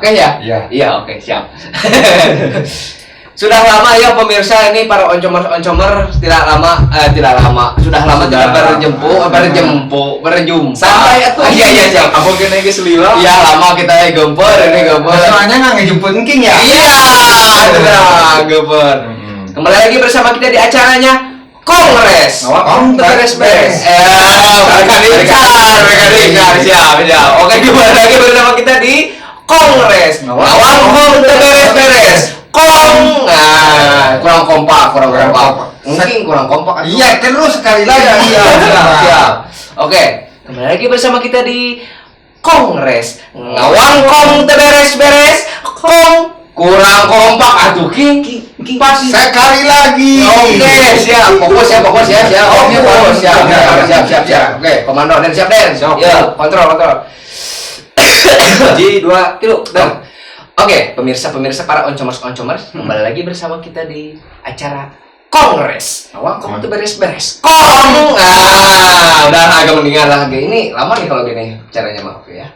Oke ya? Iya. Iya, oke, siap. Sudah lama ya, pemirsa, ini para oncomers-oncomer tidak lama, tidak lama, sudah lama Sudah tidak berjempu, berjempu, berjumpa. Santai atuh. Ah, iya, siap. Apa kena geus lila? Iya, lama kita ya gempur ini gempur. Soalnya nggak ngejemput King ya? Iya, sudah gempur. Kembali lagi bersama kita di acaranya Kongres. Ngawang beres-beres. Mereka diikat, mereka diikat, siap, siap. Oke, kembali lagi bersama kita di Kongres. Ngawang kong beres-beres. Kong, nah, kurang kompak, kurang Kurang kompak. kompak. Mungkin kurang kompak atau- Iya, terus sekali lagi. Iya, siap, siap. Oke, kembali lagi bersama kita di Kongres. Ngawang kong beres-beres. Kong kurang kompak atuh, King. Pas. Sekali lagi. Oke, siap. Fokus ya, fokus ya, siap. Oke, fokus, siap, siap, siap, siap, siap. Oke, komando Den, siap Den. Siap. Ya, kontrol, kontrol. Ji, dua, tilu, dah. Oke, pemirsa-pemirsa para oncomers-oncomers, kembali lagi bersama kita di acara Kongres. Ngawang kong tuh beres-beres. Kong. Ah, udah agak mendingan lah. Ini lama nih kalau gini caranya, maaf ya.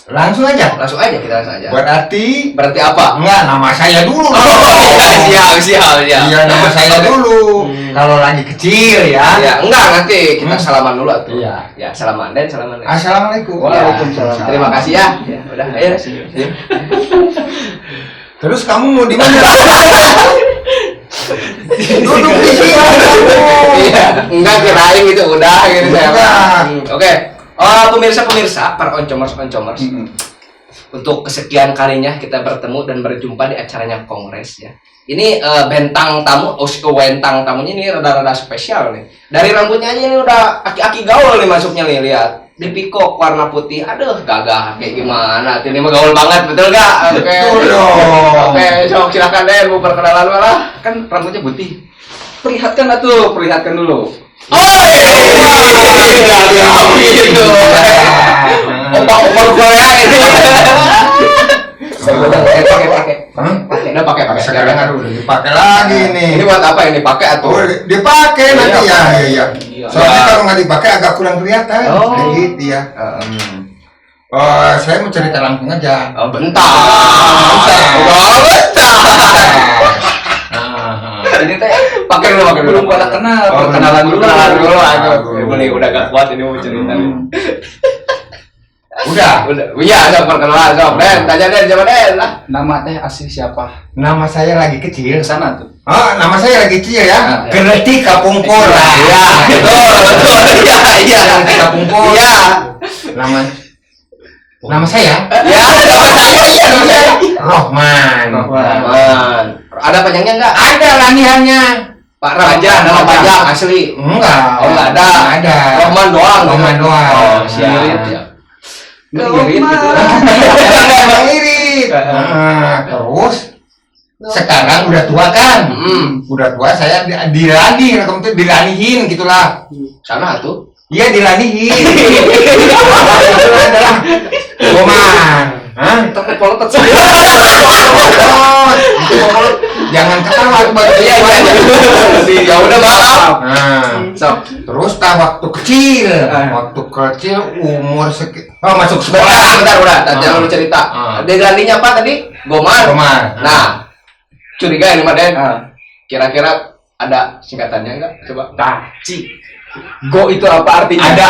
Langsung aja. Langsung aja kita, langsung aja. Berarti Berarti apa? enggak, nama saya dulu. Oh, iya, siap, siap, siap. Iya, nama saya Oke. dulu. Kalau lagi kecil ya. Ya, enggak, nanti kita salaman dulu atuh. Iya. Ya, salaman Den, salaman Den. Assalamualaikum. Waalaikumsalam. Terima kasih ya. Ya, udah, ayo. Ya. Terus kamu mau di mana? Duduk di sini. Iya, enggak, kirain gitu udah gitu saya. Enggak. Oke. Oh, pemirsa-pemirsa, para oncomers-oncomers. Untuk kesekian kalinya kita bertemu dan berjumpa di acaranya Kongres ya. Ini bentang tamu, oh, wentang tamunya ini rada-rada spesial nih. Dari rambutnya aja ini udah aki-aki gaul nih masuknya nih, lihat. Di pikok warna putih, aduh gagah kayak gimana. Ini mah gaul banget, betul gak? Oke. Betul dong. Oke, sok silakan deh mau perkenalan malah. Kan rambutnya putih. Perlihatkan atuh, perlihatkan dulu. Oh, iya, gitu. Opa-opa Korea ini. Pakai, pakai. Hmm? Pakai, udah pakai, pakai. Sekarang aduh udah dipakai lagi nih. Ini buat apa ini? Pakai atau? Oh, dipakai nanti ya, iya, iya. Iya. Soalnya kalau nggak dipakai agak kurang kelihatan. Oh. Kayak gitu ya. Oh, saya mau cerita langsung aja. Oh, bentar. Bentar. Oh, bentar. Ah. Ini teh Pakai dulu, pakai dulu. belum pada kenal, Oh, perkenalan dulu. Perkenalan dulu, aduh. Aduh. Ini nih, udah gak kuat ini mau cerita nih. Udah. Udah, iya, sok perkenalan, sok. Den, tanya Den, siapa Den? Lah. Nama teh asli siapa? Nama saya lagi kecil. Ke sana tuh. Oh, nama saya lagi kecil ya. Ah. Gereti Kapungkora. Iya, betul, betul. Iya, iya. Gereti Kapungkora. Iya. Nama Nama saya Ya, nama saya, iya, nama saya. Rohman. Rahman. Ada panjangnya enggak? Ada lanihannya. Pak Raja, nama panjang asli. Enggak. Oh, enggak ada. Enggak ada. Rohman doang. Rohman doang. Oh, siap. Mirip. Siap. Ngirit gitu. Emang mirip. Nah, terus sekarang udah tua kan? Udah tua saya dilani, kamu tuh dilanihin gitulah. Sana tuh. Iya, dilanihin. Itu adalah Roman. Hah? Tapi polotot sih. Jangan ketawa baru. Iya, iya, iya. Ya udah, maaf. Nah, Sok. terus tak waktu kecil, Ah. waktu kecil umur oh, masuk Bentar, sekolah. bentar, udah. Ah. Jangan lu cerita. Ah. Dilandinya apa tadi? Gomar. Gomar. Nah, curiga ini Pak Den. Ah. Kira-kira ada singkatannya enggak? Coba. Taci. Go itu apa artinya? Ada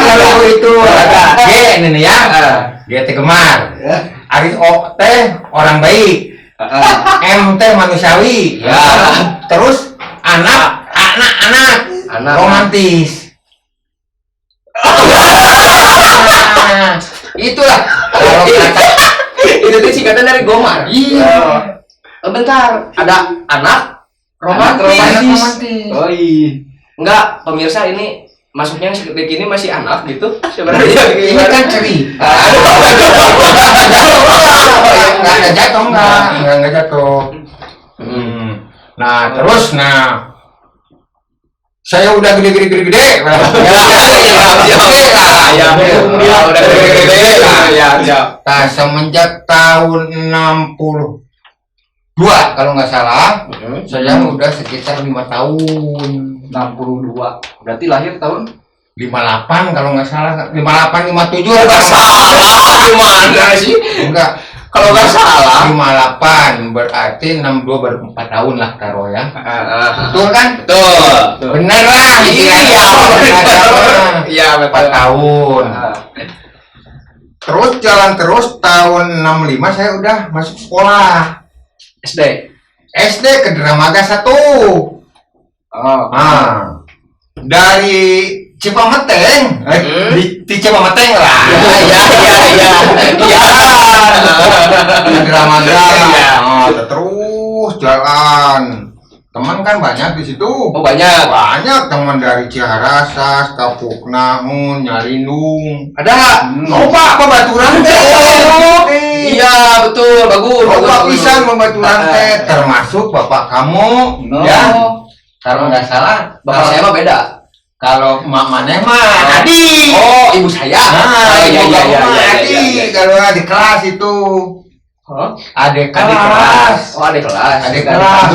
kalau itu ada G ini nih ya. Ah. G teh gemar. Ari O teh orang baik. M teh manusiawi. Ya. Terus anak anak anak Anak. romantis. Nah, itulah kalau kata Itu tuh singkatan dari Gomar. Iya. Eh, bentar, ada anak romantis. Anak romantis. Oh iya. Enggak, pemirsa, ini masuknya sedetik ini masih anak gitu sebenarnya. Ini kan cerita. Aduh, Enggak jatuh, enggak jatuh. Nah, terus nah saya udah gede-gede gede-gede. Ya, ya, Gede lah. ya, ya, udah gede-gede, ya, ya. Nah, semenjak tahun 62 kalau nggak salah, saya udah sekitar 5 tahun. 62. Berarti lahir tahun 58 kalau nggak salah, 58 57 lah. Salah, gimana sih? Enggak. Kalau nggak salah. 58 berarti 62 baru 4 tahun lah taruh ya. Betul kan? Betul. Bener lah. Iya. Iya, 4 tahun. Terus jalan terus tahun 65 saya udah masuk sekolah. SD. SD ke Dramaga 1. Oh. Nah, dari Cipameteng, di Cipameteng lah. Iya. Iya. Di Dramaga. Nah, terus jalan. Teman kan banyak di situ. Oh, banyak. Banyak teman dari Ciharasas, Kapuk Naun, Nyalindung. Ada. Loba babaturan teh. Iya, betul, bagus. Loba pisan babaturan teh, termasuk bapak kamu, ya. Kalau nggak salah, bapak saya mah beda. Kalau mak maneh mah adik. Oh, ibu saya. Nah, iya. Adik kalau adik kelas itu. Hah? Adik kelas. Oh, adik kelas. Adik kelas.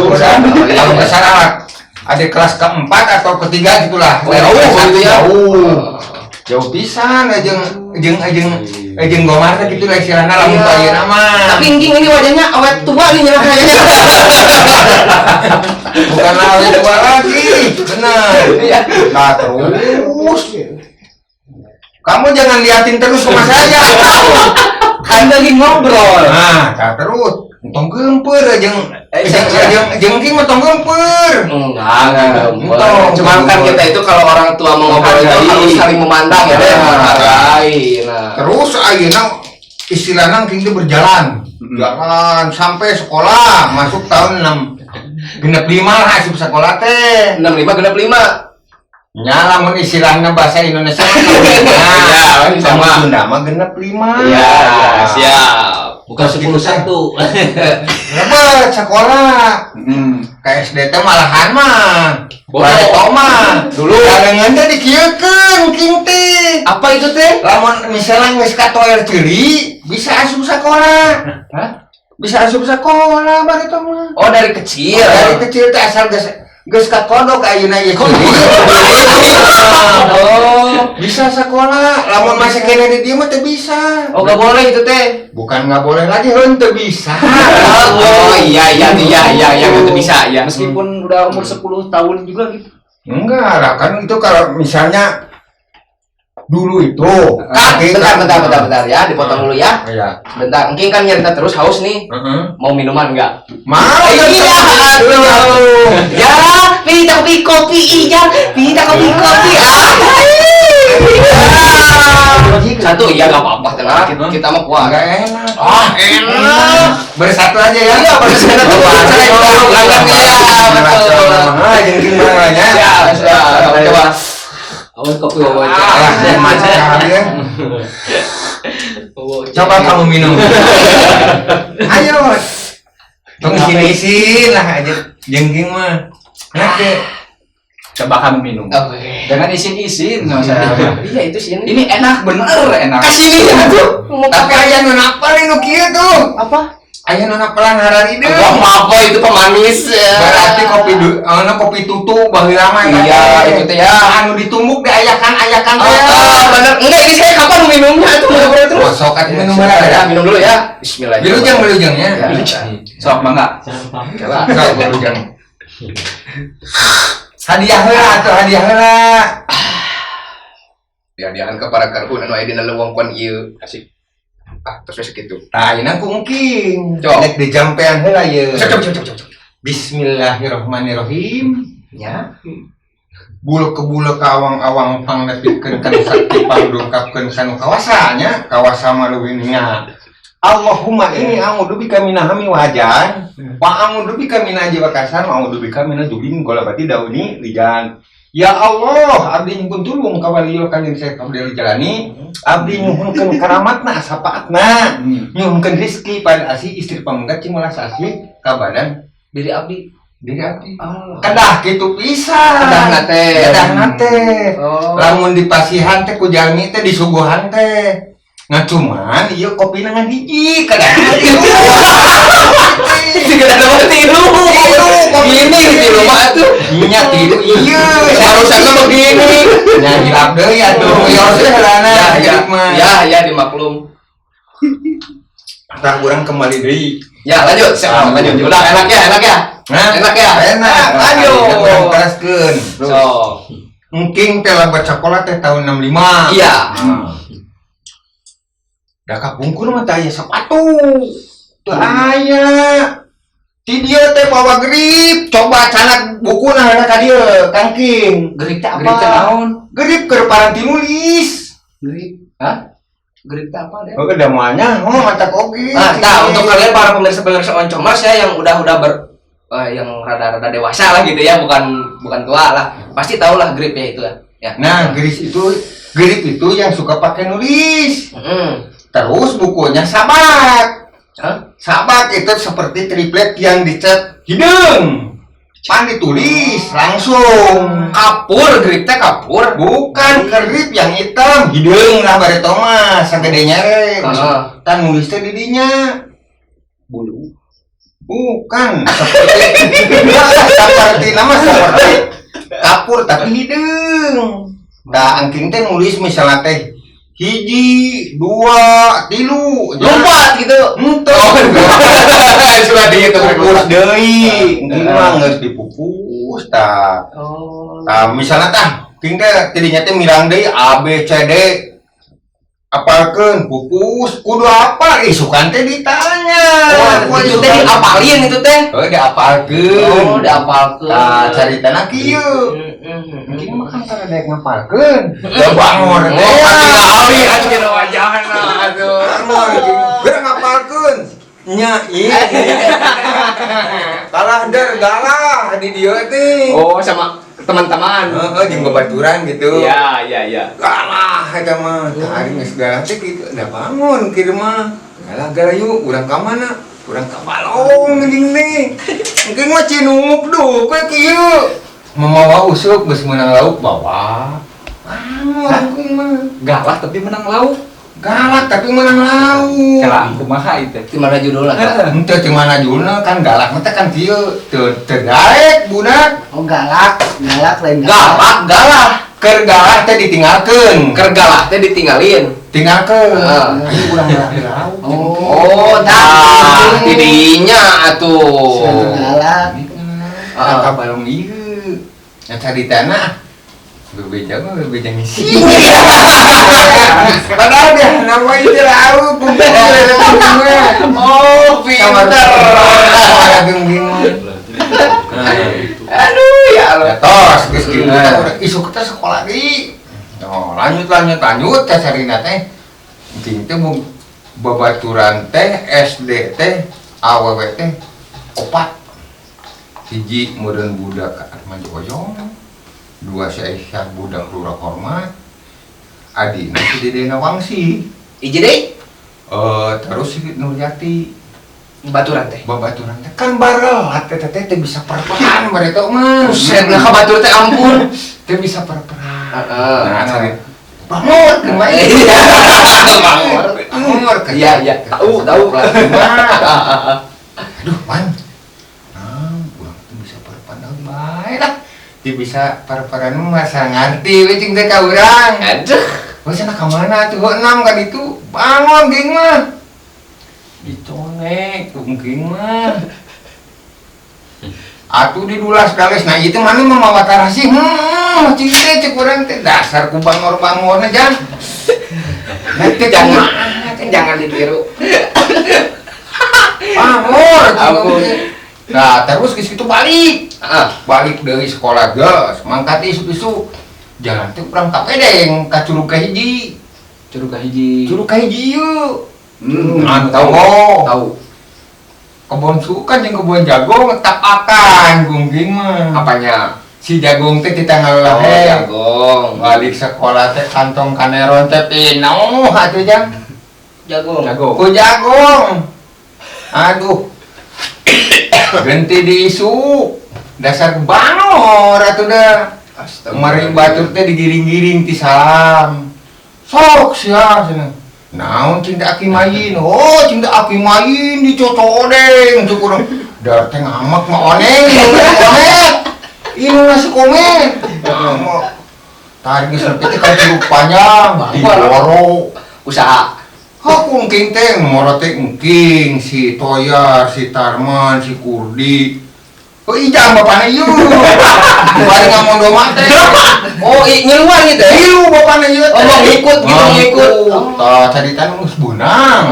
Kalau nggak salah, adik kelas keempat atau ketiga gitulah. Oh, jauh gitu ya. Jauh. Jauh pisan jeung gomar teh kitu lah istilahna lamun ayeuna mah. Tapi engking ini wajahnya awet tua nih ya kayaknya. Bukan awet tua lagi, benar. Nah, terus kamu jangan liatin terus sama saya. Kan lagi ngobrol. Nah, terus entong gempeur jeung king mah tong gempeur. Enggak gempeur. Cuman kan kita itu kalau orang tua mau ngobrol itu harus saling memandang ya, menghargai. Nah, terus ayeuna istilahna king itu berjalan. Jalan sampai sekolah, masuk tahun 6 genep 5 lah asup sekolah teh. 65 genep 5. Nya lamun istilahna bahasa Indonesia mah iya, sama Sunda mah genep 5. Iya, siap. Bukan 10 1. Lebet sekolah. Ke SD teh malahan mah. Bareto mah. Dulu kalengan teh dikieukeun king teh. Apa itu teh? Lamun misalnya geus katoer ceuli, bisa asup sekolah. Hah? Bisa asup sekolah bareto mah. Oh, dari kecil. Dari kecil teh asal geus kakodok ayeuna ieu ceuli. Oh, bisa sekolah. Lamun masih kene di dieu mah teu bisa. Oh, enggak boleh itu teh. Bukan nggak boleh lagi, henteu bisa. Oh, iya teu bisa ya. Meskipun udah umur 10 tahun juga gitu. Enggak lah, kan itu kalau misalnya dulu itu. Kak, bentar ya, dipotong dulu ya. Iya. Bentar, mungkin kan nyerita terus haus nih. Mau minuman enggak? Mau. Iya, aduh. Ya, minta kopi iya, minta kopi. Satu, iya nggak apa-apa, tenang. Kita mah kuat. Nggak enak. Ah, enak. Bersatu aja ya. Iya, bersatu. Iya, betul. Ah, jadi gimana ya? Ya, sudah. Coba. Awas kopi wawancara. Ah, ya. Coba kamu minum. Ayo. Tong isin-isin lah aja jengking mah. Enak deh. Coba kamu minum. Oke. Jangan isin-isin sama saya. Iya itu sih. Ini enak bener enak. Kasih ini ya tuh. Tapi aya nu napal nu kieu tuh. Apa? Aya nu napalan hararideung. Wah, apa itu pemanis. Berarti kopi kopi tutu baheula mah. Iya, itu teh ya. Anu ditumbuk diayakan-ayakan teh. Ah, bener. Enggak, ini saya kapan minumnya tuh ngobrol terus. Sok atuh minum heula ya. Minum dulu ya. Bismillah. Bilujeng-bilujengnya. Sok mangga. Coba. Sok bilujeng. Hadiah heula atuh hadiah heula. Hadiahan kepada karhun anu aya dina lewengkon ieu. Asik. Ah, terus segitu. Tah, ayeuna ku mungkin. Cok. Rek dijampean heula ieu. Cok cok cok cok. Bismillahirrahmanirrahim. Ya. Bulu kebulu ka awang-awang pangnepikeun kana sakti pangdungkapkeun kanu kawasa nya, kawasa maluwi ninga. Allahumma inni a'udzubika minahami wajan, wa a'udzubika min aji wakasan, wa a'udzubika min julin golabati dauni lijan. Ya Allah, abdi nyuhun tulung ka waliyul kanjeng Syekh Abdul Jalani, abdi nyuhunkeun karamatna, sapaatna, nyuhunkeun rezeki pada asih istri pamungkas cimulas asih ka badan diri abdi. Diri abdi. Allah. Kedah kitu pisan. Kedahna teh. Kedahna teh. Oh. Lamun dipasihan teh ku jalmi teh disuguhan teh. Nah cuman ieu kopina ngan hiji kadang tilu. Tiga ada tilu. Gini tilu mah atuh. Nya tilu ieu. Harusnya begini. Nya hilap deui atuh. Wios heulana Ya mah. ya ya dimaklum. Tah urang kembali deui. Ya, lanjut. Siap, lanjut. Udah enak ya, enak ya. Nah, Enak ya? Enak. Lanjut. Urang teraskeun. So, Engking teh lambat sekolah teh tahun 65. Iya. Nah. Da kapungkur mah teh aya sepatu. Teu aya. Ti dieu teh bawa grip, coba canak bukuna heula ka dieu, Kangking. Grip teh apa? Grip teh naon? Grip keur paranti nulis. Grip. Hah? Grip teh apa deh? Oh, da moalnya, oh mata oge. Nah, nah, untuk kalian para pemirsa-pemirsa Oncomers ya yang udah yang rada-rada dewasa lah gitu ya, bukan bukan tua lah. Pasti tahu lah gripnya itu ya. Ya. Nah, grip itu yang suka pakai nulis. Terus bukunya sabak. Hah? Sabak itu seperti triplek yang dicat hidung. Pan ditulis langsung. Kapur, grip teh kapur. Bukan kerip yang hitam, hidung lah bare Thomas, sagede nyere. Heeh. Tan nulis teh di dinya. Bulu. Bukan seperti seperti nama seperti kapur tapi hidung. Nah, angking teh nulis misalnya teh hiji, dua, tilu, Lompat gitu. Ente. Sudah dihitung. Dipupus deui. Engking mah geus dipupus tah. Oh. Tah misalnya tah, engking teh tidinya teh mirang deui A B C D. Apalkeun pupus kudu apa? Isukan teh ditanya. Oh, itu teh diapalin itu teh. Oh, diapalkeun. Oh, diapalkeun. Tah caritana kieu. Engking mah kan tara daek ngapalkeun. Da bangor teh. Oh, tinggali anjir wajahna atuh. Bangor geura ngapalkeun. Nya ieu. Kalah der galah di dieu teh. Oh, sama teman-teman. Heeh, jeung babaturan gitu. Iya, iya, iya. Galah eta mah. Tah ari geus galah teh kitu da bangun kieu mah. Galah galah yuk urang ka mana? Urang ka balong geuning teh. Engke mah cinuk duh we kieu. Mamawa usuk geus meunang lauk bawa. Bangun engke mah. Galak tapi menang lauk. Galak tapi menang lauk. Kela kumaha itu? Di mana judulnya? Henteu di mana judulna kan galak mah teh kan kieu teu teu daek budak. Oh galak, galak lain galak. Galak, galah. Keur galah teh ditinggalkeun. Keur galah teh ditinggalin. Tinggalkeun. Heeh. Ayo urang galah di lauk. Oh, tah tidinya atuh. Satu galak. Heeh. Ka balong ieu. Nya caritana bebeja mah bebeja ngisi. Padahal dia nama itu lauk. Oh, pinter. Aduh, ya Allah. Ya tos geus kieu kita udah isuk kita sekolah deui. Oh, lanjut lanjut lanjut teh carina teh. Penting teh babaturan teh SD teh awewe teh opat. Hiji meureun budak Arman Joyong, dua si Aisyah budak Lurah Hormat, adina si Dede Nawangsi. Hiji deui Terus si Nuryati baturan teh. babaturan teh kan barelat teh teh teh bisa perperan mereka mah. Buset, lah ka batur teh ampun. Teh bisa perperan. Heeh. Nah, cari bangor kemarin. Bangor. Bangor. Iya, iya. Tahu, tahu. Aduh, man. Nah, urang teh bisa perperan bae lah. Teu bisa perperan mah masa ngarti we cing teh ka urang. Aduh. Wah, cenah ka mana tuh? Enam kan itu. Bangun geng mah. Diconek tuh geng mah. Atuh didulas dales. Nah, itu mana mah mawa tarasi. Cing teh cek urang teh dasar ku bangor-bangorna jang. Nah, teh Jangan kumaha, jangan ditiru. Bangor. Ampun. Nah, terus ke situ balik. Heeh. Balik dari sekolah geus, mangkat isuk-isuk. Jalan teh urang ka pedeng ka Curug Kahiji. Curug Kahiji. Curug Kahiji ieu. Hmm, tahu. Tahu. Kebon sukan jeung kebon jagung tapakan gungging mah. Apanya? Si jagung teh kita ngalolah Oh, jagung. Balik sekolah teh kantong kaneron teh pinuh atuh jang. Jagung. Jagung. Ku jagung. Aduh. Genti diisu. Dasar bangor atuh dah. Mari batur teh digiring-giring ti salam. Sok sia cenah. Naon cinta aki mayin? Oh, cinta aki mayin dicocodeng cuk urang. Dar teh ngamek mah oneng, komet. Ini nasi komet. Ngamek. Tarik geus nepi teh ka curug panjang, digoro. Usaha. Kok engking teh ngorot teh engking si Toyar, si Tarman, si Kurdi. Oh ijang bapakna ieu. Bari ngamon domba teh. Oh, ngiluan gitu ya? Ieu bapakna ieu teh. Oh, mau ngikut gitu, ngikut. Tah caritana geus beunang.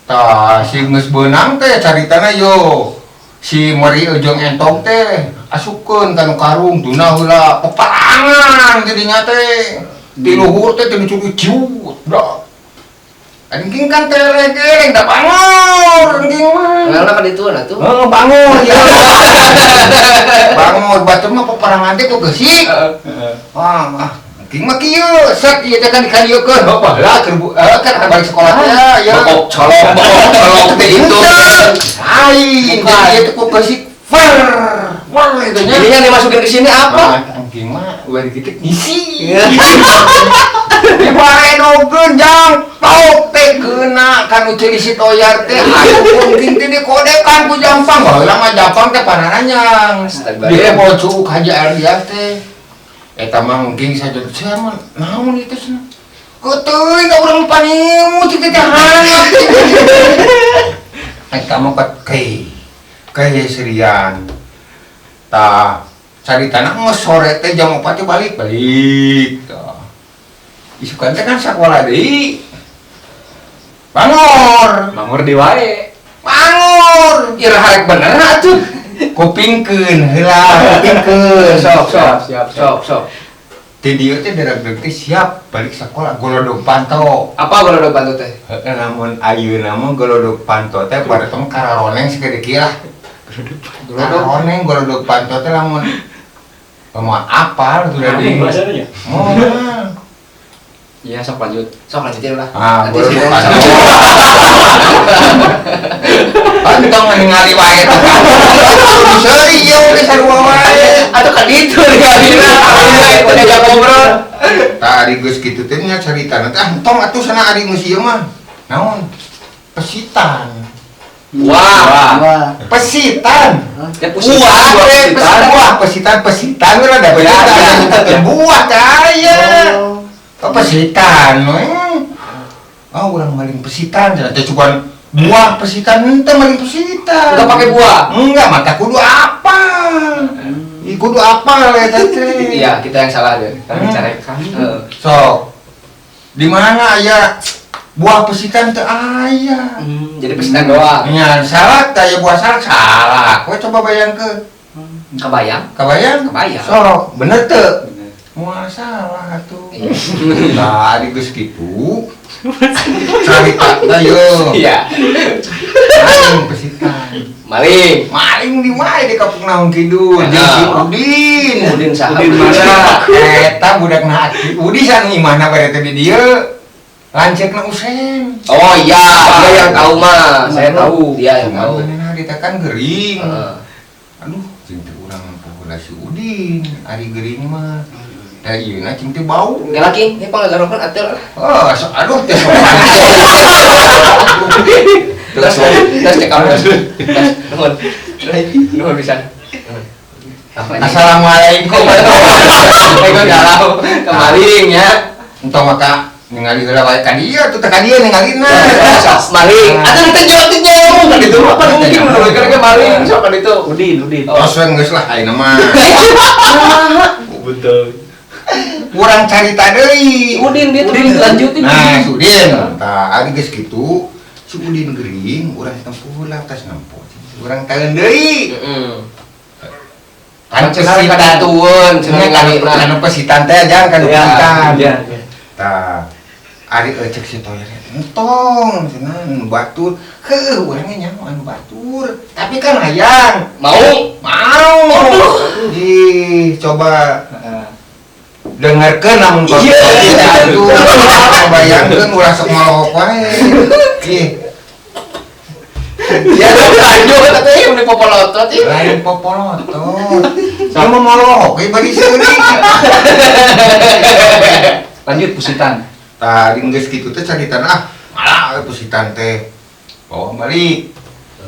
Tah si geus beunang teh caritana yo. Si meri jeung entong teh asupkeun kana karung tuna heula peperangan jadinya teh. Ti luhur teh teu dicuci dah. Engking kan telek-eleng da bangor engking mah. Ngalana ka ditu atuh. Heeh, bangor ya. Bangor batur mah peperangan teh ku geusik. Heeh. Wah, engking mah kieu, set ieu teh kan dikadieukeun. Bapak lah keur kan balik sekolah teh ya. Bokok colok teh itu. Lain, jadi ieu teh ku geusik fer. Wah, itu nya. Jadi yang dimasukin ke sini apa? Nah, engking mah ulah dikitu ngisi. Dibaredogeun jang tok teh keuna kanu ceuli si Toyar teh atuh mungkin teh dikodekan ku Jampang baheula mah Jampang teh panaranyang Astagfirullah. dia bawa cuuk Haji Ardias teh eta mah mungkin saja sia mah naon itu cenah keuteung ka urang panimu cik teh hangat eta mah kat kai serian tah caritana geus sore teh jam 4 teh balik balik tah isukan teh kan sakola deui bangor Bangor di wae. bangor Ira harek bener atuh. kupingkeun heula kupingkeun Sok sok Siap, sok sok. ti dieu teh dereg-dereg teh siap balik sekolah golodog panto Apa golodog panto teh? heueuh lamun ayeuna mah golodog panto teh baretong kararoneng sagede kieu lah kararoneng golodog panto teh lamun moal apal tuh Aneh dari bahasanya. moal. Iya, sok lanjut. Sok lanjutin lah. Ah, Nanti si golodog Dong panto. Entong ningali wae teh. Seuri ieu ge sarua wae. Atuh ka ditu ningali. Itu diajak ngobrol. Tah ari geus kitu teh nya caritana teh ah entong atuh sana ari geus ieu mah. Naon? Pesitan. Wah. Wah. Pesitan. Ya pusitan, Buah buah teh, pesitan. buah pesitan pesitan we da Ya, pesitan. ya. Buah teh aya. Oh, pesitan we. Oh, urang maling pesitan cenah teh cuman buah pesitan henteu maling pesitan. Enggak pakai buah. Enggak, mata kudu apa? Ih, kudu apa eta teh? Iya, kita yang salah deh. Kami carekan. Heeh. Sok. Di mana aya buah pesitan teu aya? Jadi pesitan doang. Nya salak teh aya buah salak salah. Kowe coba bayangkeun. Kebayang? Kabayang? Kebayang. Sok, bener teu? Moal salah atuh. Nah, ari geus kitu. Carita teh yeuh. Iya. Maling pesitan. Maling. Maling di wae di Kampung Naung Kidul jeung si Udin. Udin saha? Udin mana? Eta budakna Aki. Udi sanu imahna bade teh di dieu. Lanceukna Usen. Oh iya, dia yang tahu mah. Saya tahu. Dia yang Cuman tahu. manehna harita kan gering. Heeh. Aduh, cing teh urang nempo si Udin, ari gering mah. Da ieuna cing teh bau. Enggak lagi, ini pangagarokan atel lah. Oh, aduh teh sopan. Terus terus cek kamu. Terus nuhun. Nuhun pisan. Apa ini? Assalamualaikum. Waalaikumsalam. Kemaling ya. Entong maka ningali heula wae ka dieu atuh teh ka dieu ningalina. Sok maling. Atuh teh jauh teh jauh kan itu. Apa mungkin menurut kan maling sok kan itu. Udin, Udin. Tos we geus lah ayeuna mah. Betul. Urang carita deui. Udin dia tuh lanjutin. Nah, si Udin. Tah, ari geus kitu, si Udin gering, urang tempuh lah tas nempo. Urang taeun deui. Heeh. Kan Cenah kadatueun, cenah Cenah ningali kan pesitan teh jang kan pesitan. Iya. Tah, ari cek si Toyer entong cenah nu batur. Heuh, urang ge nyaho anu batur. Tapi kan hayang. Mau? Mau. Ih, coba dengarkeun lamun kau Iya. atuh. Bayangkeun ulah sok molohok wae. Ih, Ya lanjut tapi udah popolotot ih. lain popolotot. Sama molohok we bari seurik. Lanjut pusitan. Tadi geus kitu teh caritana ah, malah we pusitan teh. Bawa balik.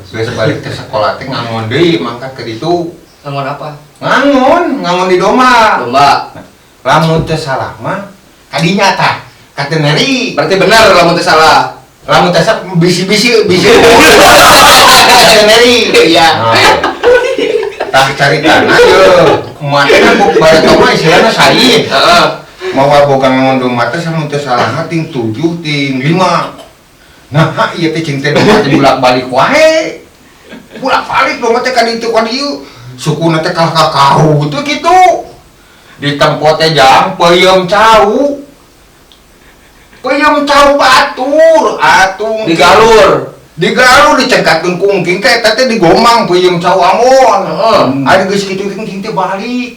Geus balik teh sekolah teh ngangon deui mangkat ke ditu. Ngangon apa? Ngangon, ngangon di domba. Domba. Lamun teu salah mah kadinya tah, ka teu neri. Berarti benar lamun teu salah. Lamun teh bisi-bisi bisi. Sendiri. Iya. Tah caritana ye. Mata kan bareto mah istilahna said. Heeh. Mawa boga ngondong mata sama teu salah mah ting 7 ting 5. Nah, ieu teh cing teh domba teh bolak-balik wae. Bolak-balik domba teh ka ditu ka dieu. Sukuna teh kalah ka kau teh kitu. Di tempo teh jang peuyeum cau. Peuyeum cau batur atuh Digalur. Digalur dicengkatkeun ku engking teh eta teh digomang peuyeum cau Ambon. Heeh. Ari geus kitu engking teh balik.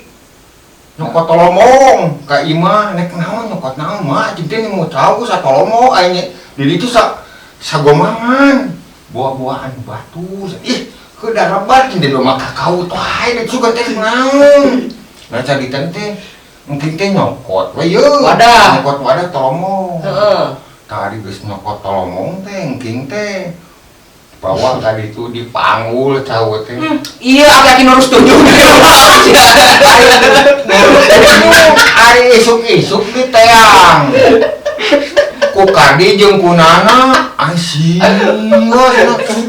Nyokot tolomong ka imah nek naon nyokot naon mah cing teh mau cau satolomo aing di ditu sa sagomangan buah-buahan batu ih kedah rebat cing teh mah kakau wae teh sugan teh naon. Nah carita teh mungkin teh nyokot we ye. Wadah. Nyokot wadah tolomong. Heeh. Tadi geus nyokot tolomong teh engking teh bawa ka ditu dipanggul cau teh. Iya, aki-aki nurus tujuh. Ari isuk-isuk di teang. Ku kadi jeung ku nana asia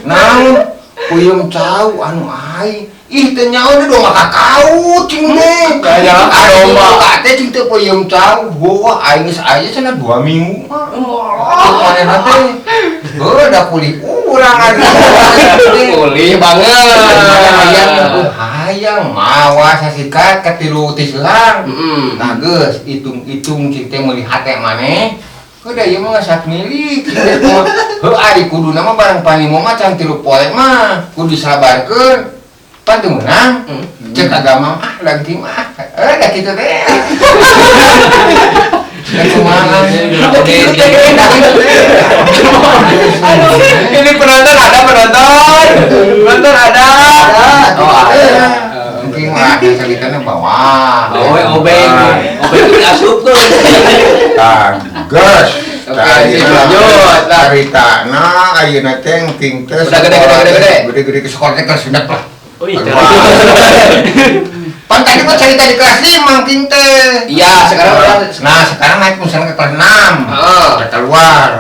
naon peuyeum cau anu ai. Ih teh nyaho teh domba kakau cing teh. Kaya domba teh cing teh peuyeum cau bawa aing geus aya cenah 2 minggu mah. Manehna teh heuh da kulih urang ari. Kulih banget. Hayang hayang mawa sasikat ka tilu tislang. Nah geus hitung-hitung cing teh meuli hate maneh. Heuh da ieu mah geus milik cing teh mah. Heuh ari kuduna mah barang panimo mah can tilu poe mah kudu disabarkeun. Pan teu meunang. Cek agama ah lagi mah. Da kitu teh. Da kumaha. Aduh, ini penonton ada penonton. Penonton ada. Oh, ada. Mungkin mah ceritanya bawa. Oh, obeng. Obeng itu diasupkeun. Tah, geus. Oke, lanjut. Caritana ayeuna teh engking teh. Udah gede-gede. Gede-gede ke sekolah teh kelas genep lah. Oh iya. Pan tadi mah cerita di kelas 5 engking teh. Iya, sekarang udah. Nah, sekarang naik misalnya ke kelas 6. Heeh. Udah keluar.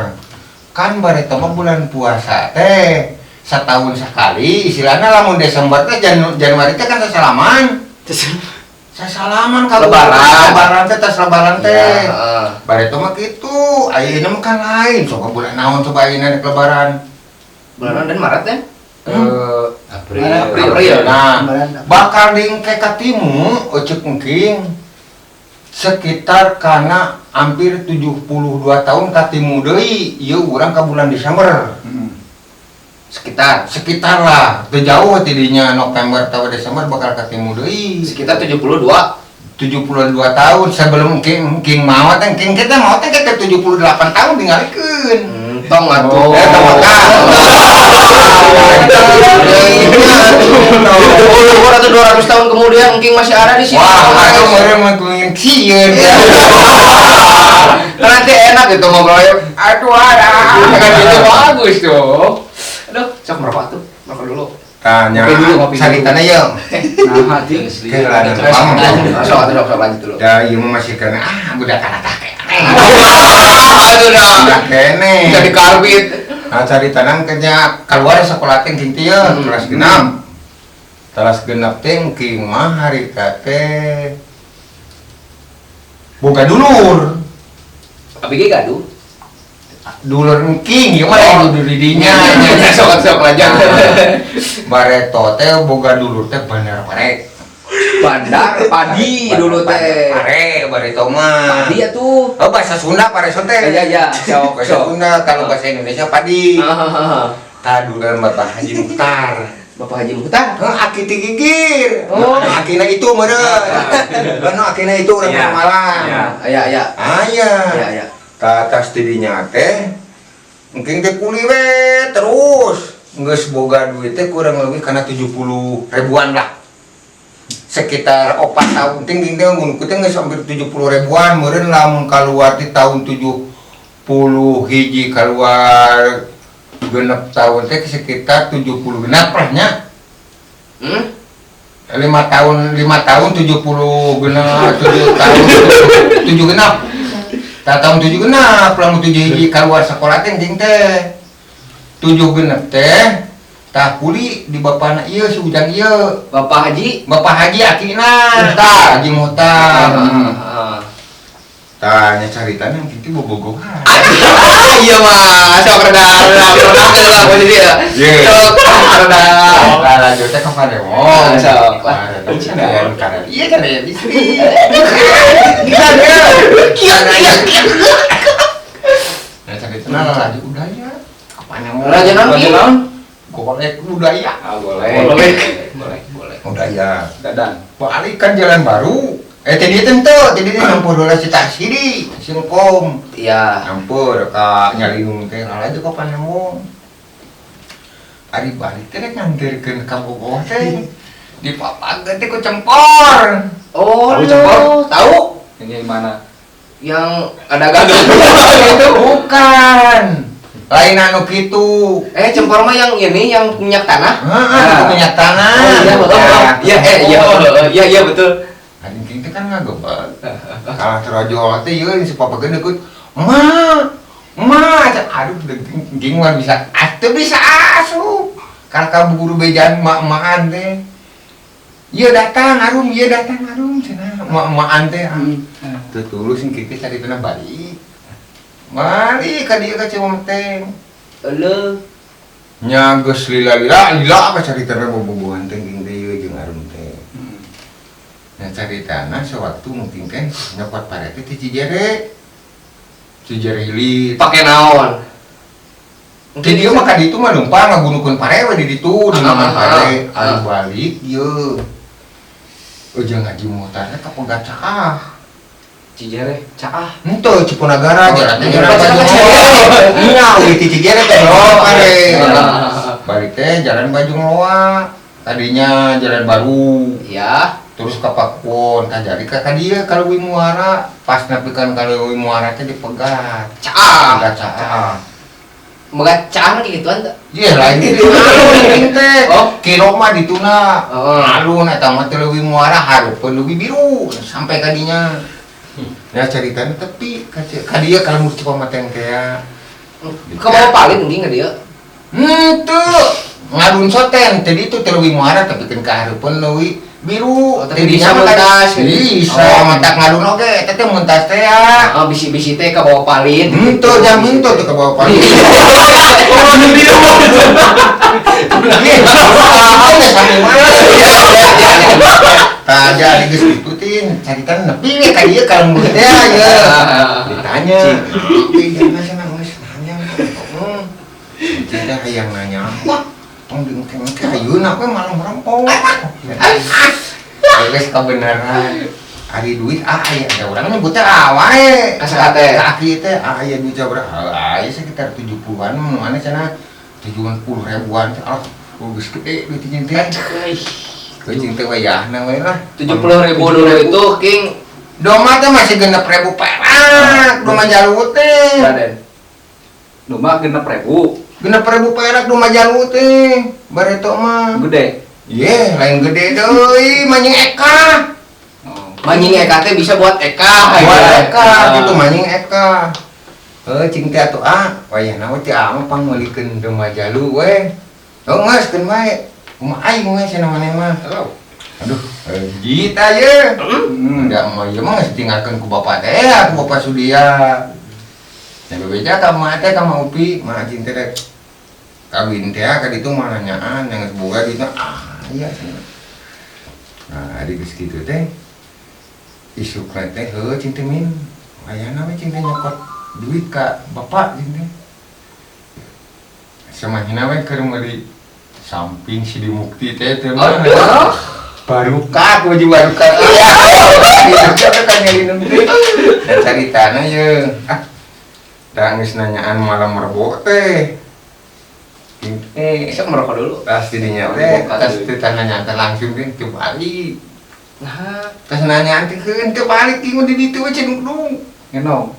Kan bareto mah bulan puasa teh setahun sekali istilahnya lamun Desember teh Januari teh kan sesalaman. Sesalaman ka Lebaran. Lebaran teh tas lebaran teh. Heeh. Bareto mah kitu, ayeuna mah kan lain. Coba bulan naon coba ayeuna rek lebaran. Bulan dan Maret teh? April. April. Nah, bakal dingke katimu eceuk engking sekitar kana hampir 72 tahun katimu deui ieu urang ka bulan Desember. Sekitar sekitar lah, teu jauh tidinya November atau Desember bakal katimu deui. Sekitar 72 tahun sebelum king maot teh king kita maot teh kita 78 tahun tingalikeun. Tong atuh. Tong atuh. 70 atau 200 tahun kemudian engking masih ada di sini. Wah, aku meureun mah kuing sieun. Nanti enak gitu ngobrolnya. Aduh, ada. Kan itu bagus tuh. Aduh, sok merokok tuh. Merokok dulu. Tanya. Saritana ye. Nah, hati. Sok atuh sok lanjut dulu. Da ieu mah masih kana ah budak kana tah kene. Aduh dah. Budak kene. Jadi karbit. Nah, caritana kenya keluar sekolah teh engking teh kelas genap. Kelas genap teh engking mah harita teh boga dulur. Abi ge gaduh. Dulur engking ieu mah lain dulur di dinya. Sok sok lanjut. Bareto teh boga dulur teh bandar pare. Bandar padi dulu teh. Pare bareto mah. Padi atuh. Oh bahasa Sunda pare teh. Iya iya, sok bahasa Sunda kalau bahasa Indonesia padi. Heeh. Tah dulur Bapak Haji Muhtar. Bapak Haji Muhtar? Heuh aki ti gigir. Oh, akina itu meureun. Anu akina itu urang Malang. Iya iya. Aya. Iya iya. Ka atas tidinya teh engking teh kuli we terus. Geus boga duit teh kurang lebih kana 70 ribuan lah. Sekitar 4 tahun tinggi teh mun teh geus hampir 70 ribuan meureun lamun kaluar di tahun 70 hiji kaluar genep tahun teh sekitar 70 genep lah nya. 5 tahun 70 genep 7 tahun 7 genep. Tah tahun 76, lamun 7 hiji keluar sekolah teh ting teh. 76 teh tah kuli di bapana ieu si Ujang ieu. Bapak Haji Bapak Haji akina. Muhtar. Haji Muhtar. Ah. Tah nya caritana kitu bobogohan. Ah, iya mah, sok reda reda reda lah posisi ya. Iya. Sok reda. Lah lanjut teh ka Parewon. Ah, sok. Parewon cenah karena iya kan ya istri. Iya, iya, iya. Nah caritana lanjut budaya. Ka Parewon. Raja naon Raja Ki? naon? Golek budaya. Ah, boleh. Boleh. Boleh, boleh. Budaya. Dadan. Balik kan jalan baru. Tadi tentu, tadi dia nampur heula si Tasidi, singkom. Iya. Nampur ka nyalinung teh aja ka Panemon. Ari balik teh rek nganterkeun ka Bogor teh. Di papageun teh ku cempor. Oh, Tahu cempor? Tahu? Ini yang mana? Yang ada gagal gitu. Bukan. Lain anu kitu. Eh, cempor mah yang ini yang minyak tanah. Heeh, itu minyak tanah. Oh, iya, betul. Iya, iya, iya, iya, betul. Ari kitu kan ngagebeg. Kalah terojol teh ieu si papageun deukeut. Ma, ma, aduh dengking mah bisa, teu bisa asup. Kalah ka guru bejaan mak-makan teh. Ieu datang arum, ieu datang arum cenah. Mak-makan teh. Teu tulus sing kitu caritana balik. Balik ka dieu ka Cimameteng. Eleuh. Nya geus lila-lila, lila apa caritana bobogohan teh ging teh ieu jeung arum teh. Nah caritana sewaktu mungkin teh nyokot pare teh ti Cijere. Cijere hilir. Pakai naon? Ti dieu mah ka ditu mah leumpang ngagunukeun pare we di ditu di naman pare. Ah. Ari balik ieu. Ujang Haji Muhtar teh kapegat caah. Cijere, caah. Henteu Cipunagara jalan teh jalan Oh, Bajung Cijere. Loa. Nya we ti Cijere teh loa pare. Ah. Balik teh jalan Bajung Loa. Tadinya jalan baru. Iya. Terus ke Pakuwon, ka jadi ka dieu ka Leuwi Muara, pas nepikeun ka Leuwi Muara teh dipegat. Caah. Pegat caah. Megat caah mah kayak gituan teh. Iya lain di alun teh. Oh. Kilo mah dituna. Oh. Alun eta mah teh Leuwi Muara hareupeun Leuwi Biru sampai ka dinya. Ya caritana tepi ka dieu ka lembur Cipamateng teh ya. Ke bawah paling mungkin ka dieu. Henteu. Ngadun soten tadi itu teh Leuwi Muara tepikeun ka hareupeun Leuwi Biru. Oh, tapi bisa mentas gitu. Bisa Oh. mentak ngadun oge eta teh mentas teh ya. Oh, bisi-bisi teh ke bawah palin. Henteu jam henteu teh ka bawah paling. Oh, biru. Iya, teh sami mah. Iya, iya, iya. Tah jadi geus kitu tin, caritana nepi we ka dieu ka lembur teh ya. Ditanya, "Ih, jangan cenah geus nanya." Cinta hayang nanya. Wah, tong diengke-engke ayeuna we malam rempong. Geus kabeneran. Ari duit ah aya da urang nyebutnya ah wae. Ka saha teh? Ka aki teh ah aya duit sabaraha? Aya sekitar 70-an mana cenah 70 ribuan teh. Ah, geus gede duit jeung teh. Kucing teh wayahna we lah. 70.000 dulu itu King Doma teh masih 6.000 perak, doma jalu teh. Raden. Domba 6.000. 6.000 perak doma jalu teh. Bareto mah. Gede. Ye, lain gede deui, manjing eka. Oh. Manjing eka teh bisa buat eka. Buat eka Ah. gitu manjing eka. Heuh cing teh atuh ah, wayahna we teh ah mah pangmeulikeun doma jalu we. Oh geus keun bae. Kumaha aing we cenah maneh mah. Aduh, jita ye. Da mah ieu mah geus ditinggalkeun ku bapak teh, ku bapak Sudia. Nya bebeja ka emak teh ka Mak Upi, mah cing teh rek kawin teh ka ditu mah nanyaan yang geus boga ditu ah iya cenah. Nah, ari geus kitu teh isukna teh heuh cing teh min. Ayana we cing teh nyokot duit ka bapak cing teh. Samahina we keur meuli samping Sidi Mukti teh teh mah. Aduh. Barukat, baju barukat. Iya. Itu kan nyari nanti. Dan caritana ye. Ah. Da geus nanyaan malam rebo teh. Sok merokok dulu. Tas didinya teh, tas teh nanyaan teh langsung teh teu balik. Nah, Tas nanyaan teh heuh teu balik ingun di ditu we cenung. Ngenong.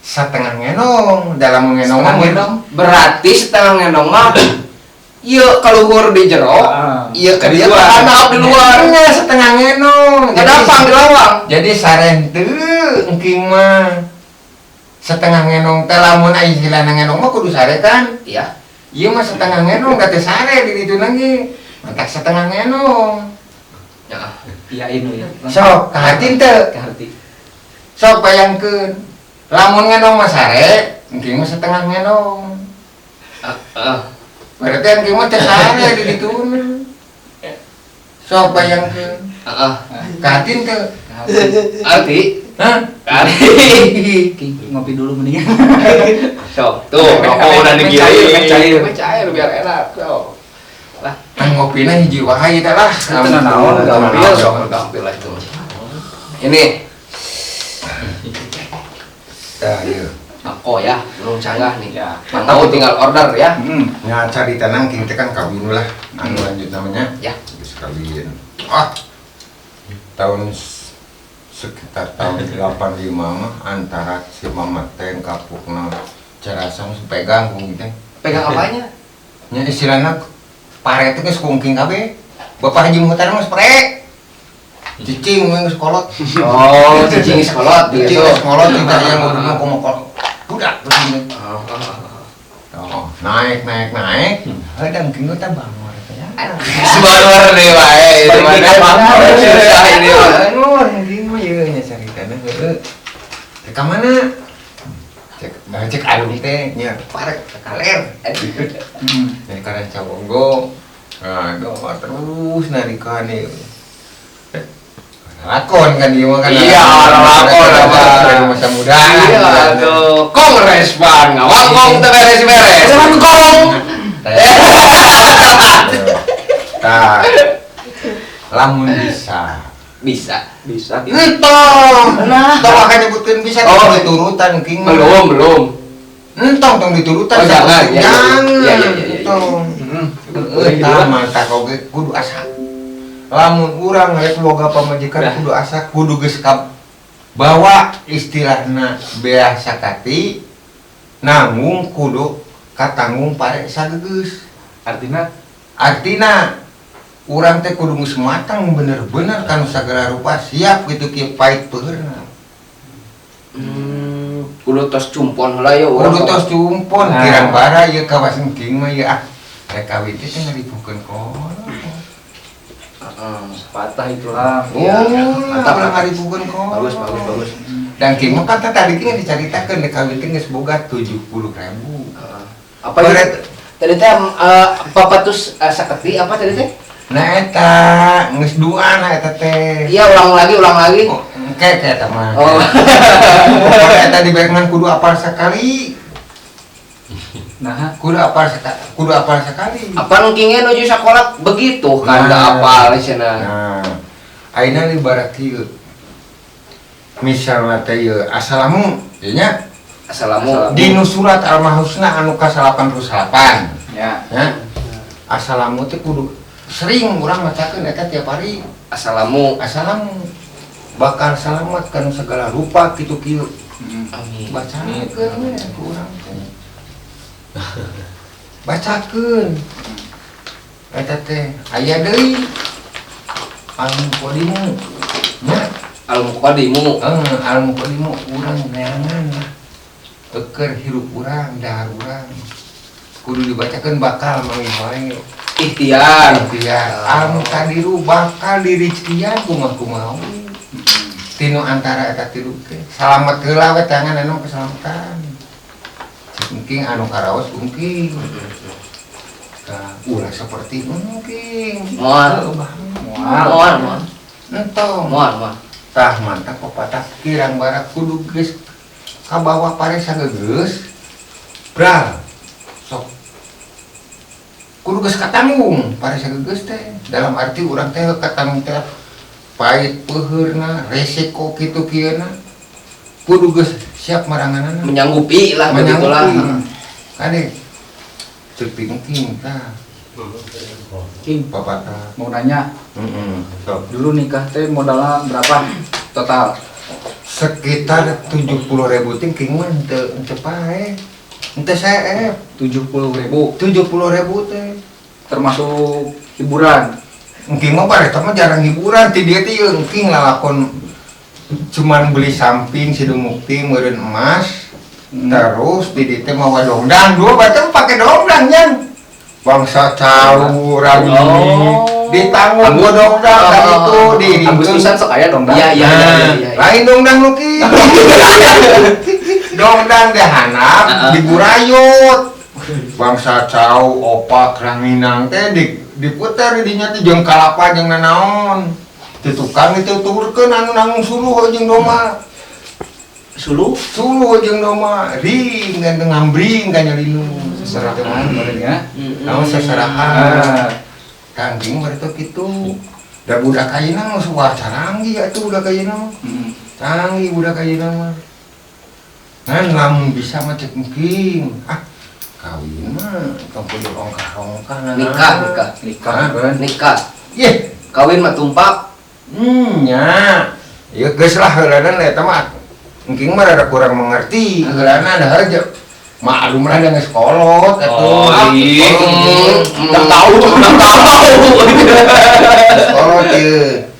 Setengah ngenong, dalam ngenong mah Setengah ngenong. berarti setengah ngenong mah ieu kaluhur di jero, ieu ka Di dieu luar. ka di luar. Nya setengah ngenong. Ngadapang di lawang. Jadi sarenteu engking mah. Setengah ngenong teh lamun aya istilahna ngenong mah kudu sare kan? Iya. Ieu mah setengah ngenong da teu sare di ditu lagi. Matak setengah ngenong. Ya. Iyain we. Sok, kaharti teu? Kaharti. Sok bayangkeun. Lamun ngenong mah sare, engking mah setengah ngenong. Heeh. Berarti engking mah teu sare di dituna. Sok bayangkeun. Heeh. Kaharti teu? Arti? Hah? Arti. King, ngopi dulu mendingan. Sok, tuh rokok udah digiling. Cair, Meh cair biar enak. Sok. Lah, Kan ngopina hiji wae teh lah. Teu naon, gampil, sok gampil lah itu. Ini Tah ieu. Mako ya, belum canggah nih. Ya. Mantap, tinggal order ya. Nya carita nang king teh kan kawin lah. Anu lanjut namanya. Ya. Geus kawin. Ah. Tahun sekitar tahun 85 mah antara si Mama teh kapukna carasa geus pegang ku teh. Pegang apanya? Nya istilahna pare teh geus kungking kabeh. Bapak Haji Muhtar mah pare. Cicing we geus kolot. Oh, cicing geus kolot Cicing gitu. geus kolot tidak yang nguduna komo kolot. Budak terus ini. Oh. Oh, naik naik naik. Hadang king teh bangor teh ya. Sebaror deh wae, itu Balik mana. ke bangor. Susah ini mah. Bangor king mah ieu nya caritana heueuh. Teh ka mana? Cek, nah, cek alung teh nya parek ke kaler. Dari Karancabongo. Nah, doa terus narikan ieu. Lakon kan ieu mah kan. Iya, lakon apa. Dari masa muda. Iya tuh, kongres bang, ngawangkong teu beres-beres. Kong. Tah. Lamun bisa. Bisa. Bisa. Entong. Entong akan nyebutkeun bisa Oh. tong diturutan king. Belum, belum. Entong tong diturutan. Oh, jangan. Ya, ya, ya. Jangan. Ya, ya, ya, ya. Entong. Heeh, tah mantap oge kudu asa. Lamun urang rek boga pamajikan kudu asa, kudu geus bawa istilahna bea sakati nanggung kudu katanggung pare sagegeus. Artinya Artina urang teh kudu geus matang bener-bener kanu sagala rupa siap gitu kieu pait peuheurna. Kudu tos cumpon heula ya urang. Kudu tos cumpon Nah. kirang bara ieu kawas engking mah ieu ah. Rek kawin teh ngaripukeun kolot. Heeh. patah itulah. Oh, Iya, mantap, mantap mantap. ngaripukeun kolot. Bagus, bagus, bagus. Dan king mah kan tadi teh dicaritakeun rek kawin teh geus boga 70.000. Heeh. Apa itu? Tadi teh papatus saketi apa tadi teh? Nah eta geus dua nah eta teh. Iya, ulang lagi, ulang lagi. Oh, engke teh eta mah. Oh. Pokoknya eta diberengan kudu apal sekali. Nah, Kudu apal sekali, kudu apal sekali. Apa engkingnya nuju sekolah begitu kan Nah. da apal cenah. Nah, ayeuna ibarat kieu. Misalna teh ieu assalamu ieu nya Assalamu. dinu surat Al-Mahusna anu ka 88. ya. Ya. Assalamu teh kudu sering urang macakeun eta tiap hari. Assalamu. Assalamu bakal selamat kana segala rupa kitu kieu. Amin. Bacakeun we ku urang teh. Bacakeun. Eta teh aya deui Al-Muqaddimu. Nya, Al-Muqaddimu. Al-Muqaddimu urang neangan lah. Eukeur hirup urang, dahar urang. Kudu dibacakeun bakal manggih wae. Ikhtiar. Ikhtiar. Al-Muqaddiru bakal dirizkian kumaha-kumaha. Tinu antara eta tilu teh. Salamet heula we tangan anu keselamatan. Mungkin anu karaos mungkin. Tah, ulah seperti mungkin. Moal. Moal. Moal, moal. Entong. Moal, moal. Tah mantap pepatah kirang barak kudu geus kabawa pare sagegeus. Bral. Sok. Kudu geus katanggung pare sagegeus teh. Dalam arti urang teh katanggung teh pahit peuheurna, resiko kitu kieuna. Kudu geus siap maranganana. Menyanggupi lah begitulah. Kade. Cek mungkin tah. King, Pepatah. mau nanya, Heeh. Sok. dulu nikah teh modalnya berapa total? Sekitar 70.000 ting king mah henteu henteu pae. Henteu seep. 70.000 70.000 teh. termasuk hiburan. Engking mah bareta mah jarang hiburan ti dieu teh ieu engking lalakon cuman beli samping sido mukti meureun emas. Terus di dieu teh mawa dongdang, dua batang pakai dongdang nya. Bangsa cau rami ditanggung ku dongdang tadi itu di Agustusan sok aya dongdang. Iya. Lain dongdang nu kieu. Dongdang dihanap diburayut. Bangsa cau opak ranginang teh diputer di dinya teh jeung kalapa jeung nanaon. Di tukang dituturkeun anu nanggung suluh jeung doma. Suluh? Suluh jeung doma ring ganteng ngambring ka nyalinu. Seserahan meureun nya. Naon seserahan. Kangking mereka kitu. Da budak ayeuna mah suka canggih atuh budak ayeuna mah. Canggih budak ayeuna mah. Ngan lamun bisa mah cek mungkin. Ah, kawin mah tong kudu rongkah-rongkah. Nikah. Nikah. Yeh, kawin mah tumpak. Nya. Ya geus lah heulana eta mah. Engking mah rada kurang mengerti. Heulana da harja. Maklum lah geus kolot atuh. Oh, iya. Enggak tahu. Kolot ieu.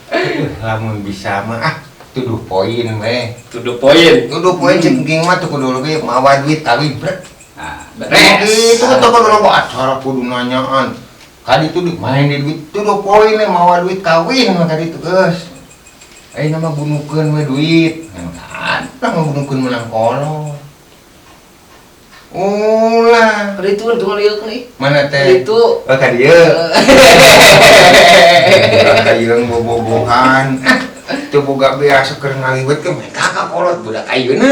Lamun bisa mah ah tuduh poin we. Tuduh poin. Tuduh poin cek engking mah teu kudu leuwih mawa duit kawin brek. Nah, beres. Itu kan kudu loba acara kudu nanyaan. Kadi itu main di duit tuduh poin we mawa duit kawin mah kadi itu geus. Ayeuna mah bunukeun we duit. Kan tah bunukeun menang kolot. Ulah. Kali itu untung lieu nih. Mana teh? Itu. Oh, ka dieu. Budak ayeuna bobogohan. Teu boga biasa keur ngaliwet ke mereka ka kolot budak ayeuna.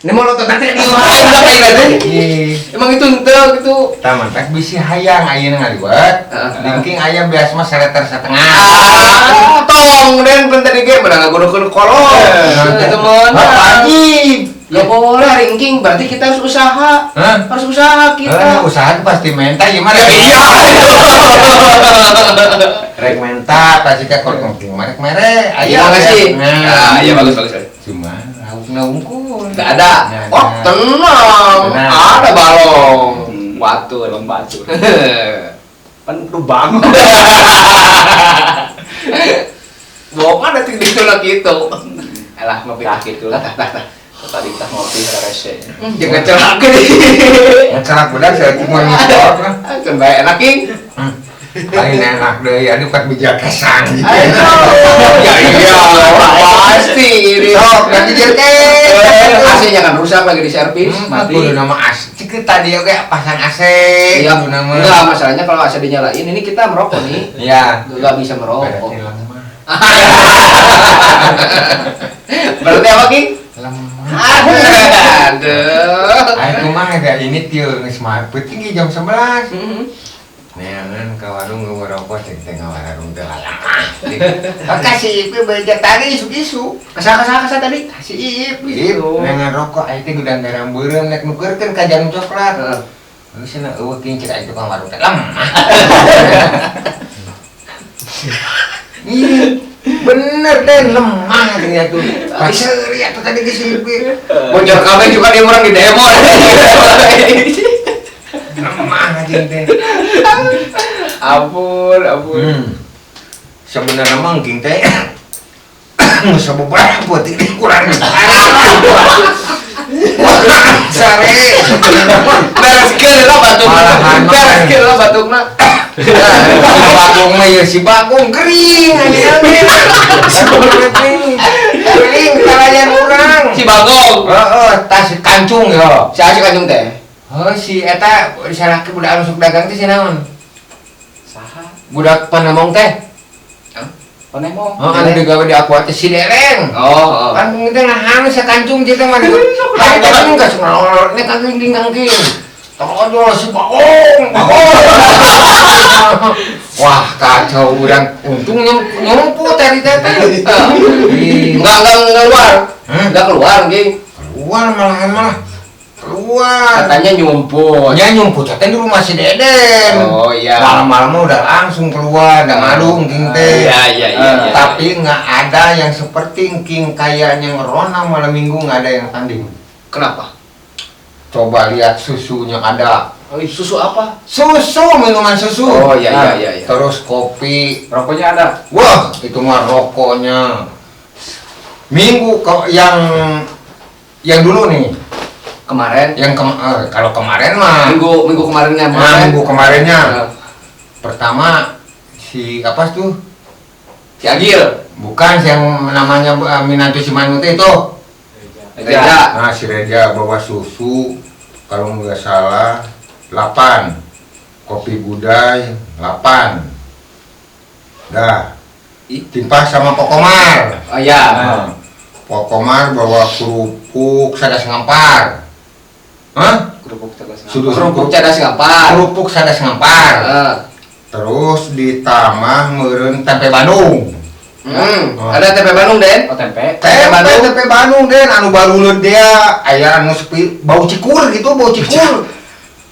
Ini mau lotot teh di mana budak ayeuna teh? Emang itu henteu gitu. Tah mantak bisi hayang ayeuna ngaliwet. Dingking aya beas mah 1,5 liter. Ah, tong den pun tadi ge menang ngagunukeun kolot. Itu meunang. Wajib. Ya boleh ringking, berarti kita harus usaha. Hah? Harus usaha kita. Usaha itu pasti menta ya mah. Iya. Rek menta pasti ka kalau ngking merek mere. Ayo makasih. Nah, iya bagus bagus. Cuma laukna unggul. Enggak ada. Oh, tenang. Ada balong. Batu, balong batu. Kan lubang. Bawa ada tinggi itu gitu. Alah, ngopi gitu lah. Tadi kita ngopi rese. Jangan celak nih. Celak benar saya cuma ngikut lah. Kan baik enak king. Lain enak deh, ya ini bukan bijak kesang gitu. Ya iya, pasti ini. Sok, nanti jadi AC-nya kan rusak lagi di servis. Mati. Kudu nama AC. Cik tadi oke pasang AC. Iya, kudu nama. Enggak, masalahnya kalau AC dinyalain ini kita merokok nih. Iya. Enggak bisa merokok. Berarti lemah. Berarti apa, King? Lemah. Aduh. Ayo mah ada ini tieu geus mah peuting jam 11. Neangan ka warung ngerokok cek teh ngawarung teh lalah. Kasih Ip beja tadi isu-isu. Kasa tadi. Kasih Ip. Neangan rokok aya teh gudang garam beureum nek nukeurkeun ka jarum coklat. Heeh. Geus cenah eueuh king cek aya tukang warung teh lemah. Ih, bener deh lemah dia tuh. Paseuri atuh tadi geus Ip. Bocor kabeh juga dia orang di demo. Lemah anjing teh. Ampun, ampun. Sebenarnya mah engking teh sababaraha peuting kurang. Sare. Bereskeun lah batukna. Bereskeun lah batukna. Bagong mah ya si Bagong kering anjing. Kering kalayan urang. Si Bagong. Heeh, tas kancung yo. Si Asik kancung teh. Oh si eta disalahkeun budak anu sok dagang teh si naon? Saha? Budak panemong teh. Hah? Panemong. Oh, anu digawe di aqua teh si Dereng. Oh, oh. Kan teh nahan sakancung jeung teh mah. Lain teh geus ngalor nek kangking ding kangking. Tolol si Bagong, Bagong. Wah, kacau urang. Untung nyumput tadi teh. Enggak keluar. Enggak keluar, Ging. Keluar malahan malah. Keluar. Katanya nyumput. Ya nyumput katanya di rumah si Deden. Oh iya. Malam-malam udah langsung keluar, udah malu King teh. Iya. Tapi nggak ada yang seperti King kayaknya ngerona malam minggu nggak ada yang tanding. Kenapa? Coba lihat susunya ada. Oh, susu apa? Susu, minuman susu. Oh iya iya. Terus kopi. Rokoknya ada. Wah, itu mah rokoknya. Minggu kok yang dulu nih. Kemarin. Yang kalau kemarin mah Minggu minggu kemarinnya. Nah, minggu kemarinnya. Nah, Pertama si apa tuh? Si Agil. Bukan yang namanya Minantu Simanute itu. Reja. Nah, si Reja bawa susu kalau nggak salah 8. Kopi Gudai 8. Dah. Ih. Timpah sama Pokomar. Oh iya. Nah, Pokomar bawa kerupuk sadas ngampar. Hah? Kerupuk cadas. Sudu Kerupuk cadas ngampar. Kerupuk sadas ngampar. Heeh. Terus ditambah meureun tempe Bandung. Hmm. Oh. Ada tempe Bandung, Den? Oh, tempe. Tempe Bandung. Tempe Bandung, Den, anu baruleud dia aya anu sepi bau cikur gitu, bau cikur.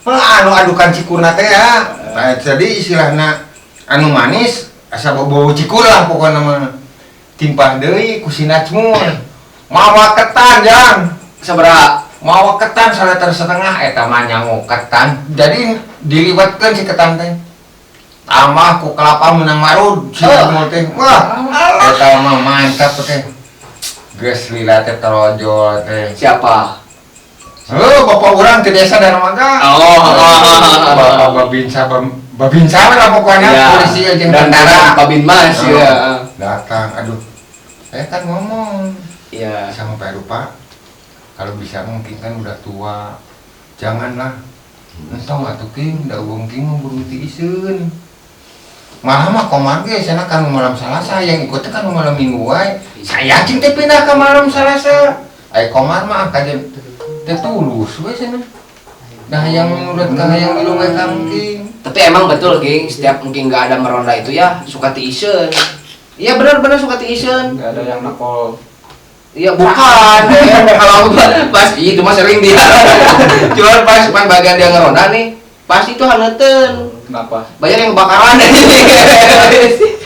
Heuh, anu adukan cikurna teh ya. Nah, jadi istilahna anu manis asa bau cikur lah pokokna mah. Timpah deui ku si Najmul. Mawa ketan, Jang. Sabaraha? Mawa ketan 1,5 liter eta mah nyangu ketan. Jadi diliwatkeun si ketan teh. Tambah ku kelapa menang marud si Oh. Najmul teh. Wah, eta mah mantap teh. Geus lila teh torojol teh. Siapa? Heuh, bapak urang di desa Darmaga. Oh. Bapak Babinsa Babinsa lah pokoknya Ya. polisi jeung Dan tentara. Babin Mas Oh. ya. Datang, aduh. Saya kan ngomong Iya. sama Pak Heru, Pak, kalau bisa mungkin kan udah tua, janganlah. Entong atuh King, da uang King mah buru tiiseun. Malah mah Komar ge cenah kan malam Salasa, yang ikutnya kan malam Minggu wae. Saya cing teh pindah ke malam Salasa. Ai Komar mah kajen teh tulus we cenah. Nah yang menurut ka hayang milu we ka King. Tapi emang betul, King, setiap mungkin nggak ada meronda itu ya suka tiiseun. Iya benar-benar suka tiiseun. Enggak ada yang nakol. Iya bukan. Kalau pas itu mah sering dia. Cuman pas pas bagian dia ngeronda nih, pasti itu haneuteun. Kenapa? Banyak yang kebakaran.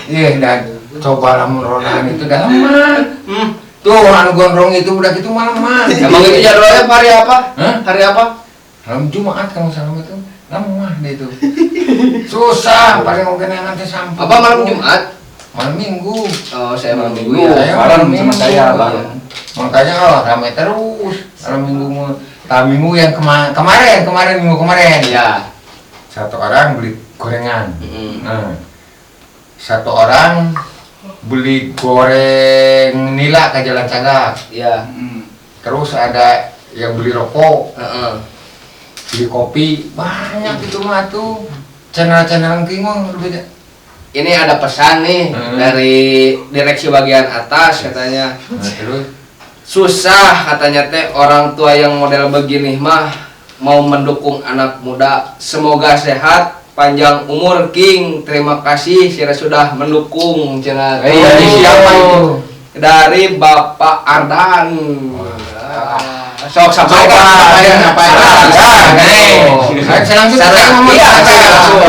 Iya, dan coba lamun rondaan itu dah lemah. Hmm. Tuh anu gondrong itu udah gitu malah lemah. Emang itu jadwalnya hari apa? Hah? Hari apa? Malam Jumat kalau salah itu lemah dia itu. Susah paling mungkin yang nanti sampai. Apa malam Jumat? Malam Minggu. Oh, saya malam Minggu Minggu. ya. Saya Bareng malam sama saya, Minggu. bareng. Makanya oh, ramai terus malam Minggu mah. Malam Minggu yang kemarin kemarin minggu kemarin. Iya. Satu orang beli gorengan. Mm. Nah, satu orang beli goreng nila ke Jalan Cagak. Iya. Hmm. Terus ada yang beli rokok, Heeh. beli kopi, banyak itu mah tuh. Channel-channel king mah lebih Ini ada pesan nih dari direksi bagian atas katanya. Nah, terus Susah katanya teh orang tua yang model begini mah mau mendukung anak muda. Semoga sehat, panjang umur King. Terima kasih Sira sudah mendukung cenah. Dari siapa itu? Dari Bapak Ardan. Ah, sok sampaikan, sampaikan, sampaikan. Ah, nih. Saya langsung Sarah. saya ngomong. Iya, saya langsung.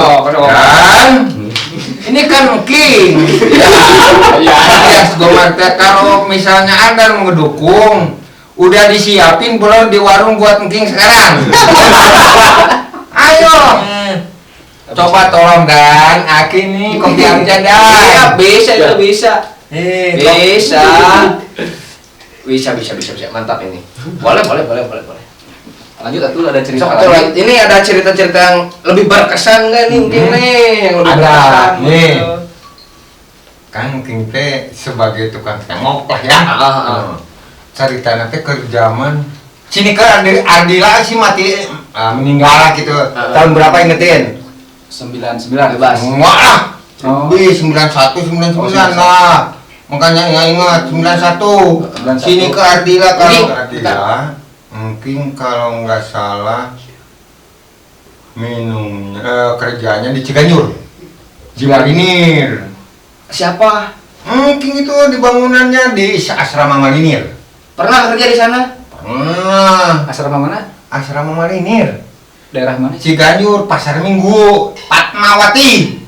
Dan ini kan King. Iya. Ya, Gomar teh kalau misalnya Anda mau ngedukung, udah disiapin belum di warung buat King sekarang? Ayo. Coba tolong Dan, Aki nih kopi aja Dan. Iya, bisa itu bisa. Eh, Bisa. Bisa, bisa, bisa, bisa. Mantap ini. Boleh, boleh, boleh, boleh, boleh. Lanjut atuh ada cerita Sok atuh, lagi. lanjut. Ini ada cerita-cerita yang lebih berkesan nggak nih mungkin nih yang lebih Ada, berkesan nih. gitu. Kan King teh sebagai tukang tengok lah ya. Ah, ah, ah. Cerita nanti ke zaman sini ke Ardila sih mati meninggal lah gitu. Ah. Tahun berapa ingetin? 99. Bebas. Enggak lah. Oh. Lebih 91 99 Oh, lah. Makanya nggak ingat 91. 91. Sini ke Ardila kalau Mungkin- Ardila mungkin kalau nggak salah minum kerjanya di Ciganjur. Di Marinir. Siapa? Mungkin itu di bangunannya di asrama Marinir. Pernah kerja di sana? Pernah. Asrama mana? Asrama Marinir. Daerah mana? Ciganjur, Pasar Minggu, Fatmawati.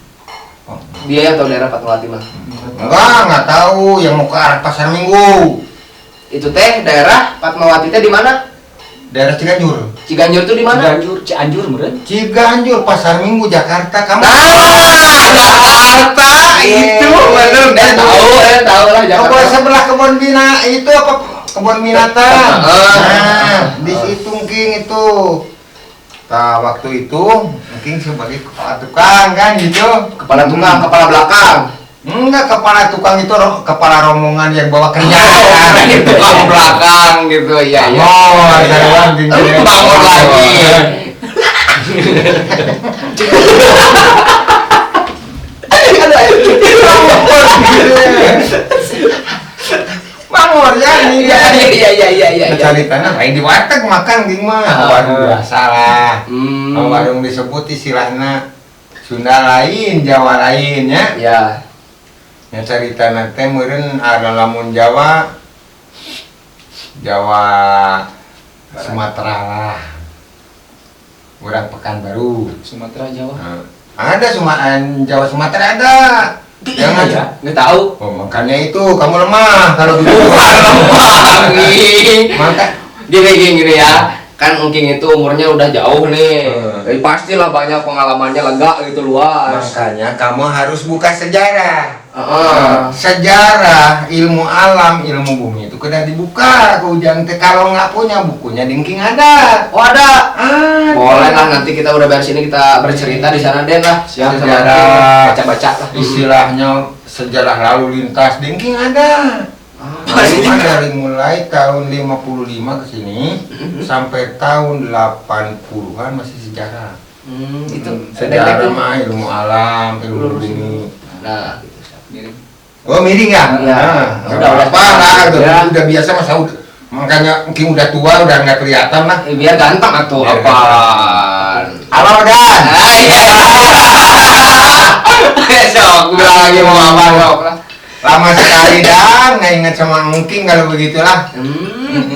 Dia yang tahu daerah Fatmawati mah. Enggak tahu yang mau ke arah Pasar Minggu. Itu teh daerah Fatmawati teh di mana? Daerah Ciganjur. Ciganjur tuh di mana? Ciganjur, Cianjur meureun. Ciganjur, Pasar Minggu, Jakarta. Kamu Nah, Jakarta itu bener. Dia tahu, dia tahu lah Jakarta. Jakarta. Sebelah kebun bina itu apa Kebun binatang. Ah. Nah, di situ King itu. Nah, waktu itu mungkin sebagai kepala tukang kan gitu. Kepala tukang, kepala belakang. Enggak, kepala tukang itu kepala rombongan yang bawa kerjaan. Oh, tukang belakang gitu, iya iya. Bangor, sarua gini. Bangor lagi. Bangor ya ini. Iya iya iya iya iya. Cari tanah lain di warteg makan gimana? Warung biasa lah. Warung disebut istilahnya Sunda lain, Jawa lain ya. Iya. Yang cari tanah teh meureun ada lamun Jawa, Jawa Sumatera lah. Urang Pekanbaru. Sumatera Jawa. Nah, ada Jawa Sumatera ada. Jangan ya, nggak tahu. Oh, makanya itu kamu lemah kalau gitu. Lemah. Maka gini gini ya. Kan Engking itu umurnya udah jauh nih. Jadi pastilah banyak pengalamannya, lega gitu luas. Makanya kamu harus buka sejarah. Sejarah, ilmu alam, ilmu bumi itu kena dibuka. Ujang teh kalau nggak punya bukunya dingking ada. Oh ada. Ada. Boleh lah nanti kita udah beres ini kita bercerita di sana Den lah. Siap, sejarah baca-baca lah. Istilahnya sejarah lalu lintas dingking ada. Nah, dari mulai tahun 55 ke sini sampai tahun 80-an masih sejarah. Itu sejarah mah ilmu alam, ilmu bumi. Nah, miring. Oh, miring ya? Ya. Nah, udah apa lah, ya. Udah biasa masa udah. Makanya mungkin udah tua udah nggak kelihatan lah. Biar ganteng atau apa? Halo Dan. Sok bilang lagi mau apa sok lah. Lama sekali Dan nggak ingat sama mungkin kalau begitulah.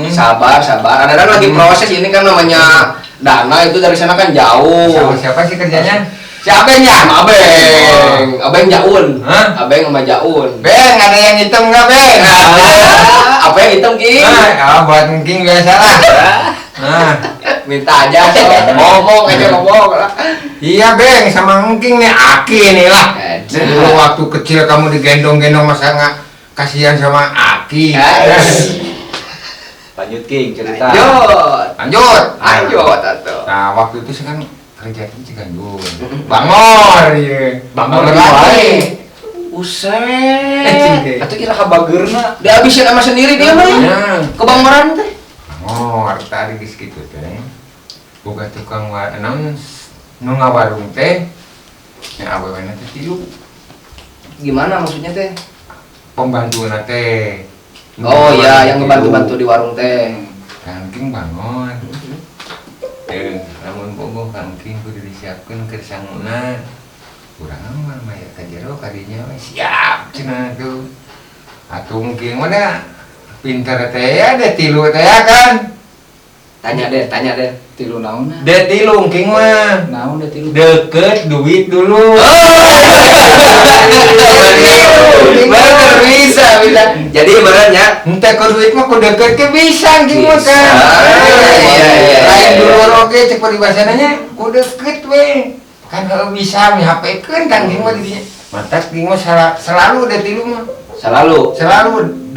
Sabar sabar. Ada lagi proses ini kan namanya dana itu dari sana kan jauh. Sama siapa sih kerjanya? Si Abeng ya? Sama Abeng. Abeng Jaun. Hah? Abeng sama Jaun. Beng, ada yang hitam nggak Beng? Ada. Apa yang hitam King? Nah, buat mungkin biasa lah. Nah, minta aja so. Ngomong aja ngomong lah. Iya Beng, sama mungkin nih Aki nih lah. Dulu waktu kecil kamu digendong-gendong masa nggak kasihan sama Aki. Lanjut King cerita. Lanjut. Lanjut atuh. Nah, waktu itu sih kan kerjanya Ciganjur. Bangor ya. Bangor lagi. Usai. Atuh kira ka bageurna. Dihabisin sama sendiri dia mah. Ke Bangoran teh. Bangor tadi geus kitu teh. Boga tukang naon nu ngawarung teh. Nya awewena teh tilu. Gimana maksudnya teh? Pembantuna teh. Oh iya, yang ngebantu-bantu di warung teh. Kangking Bangor. Lamun bogoh kangking kudu disiapkeun keur sanguna. Urang mah mayar ka jero kadinya we siap cenah tuh. Atuh mungkin mah da pinter teh ya de tilu teh ya kan. Tanya deh. Tilu naonna? De tilu mungkin mah. Naon de tilu? Deket duit dulu. Bener bisa. Jadi benernya ente ku duit mah ku deket ke bisa mungkin mah kan. Iya. Lain dulur oge cek paribasana nya ku deket we. Kan kalau bisa mi HP-keun kan ging mah di dinya. Mantas ging mah selalu de tilu mah. Selalu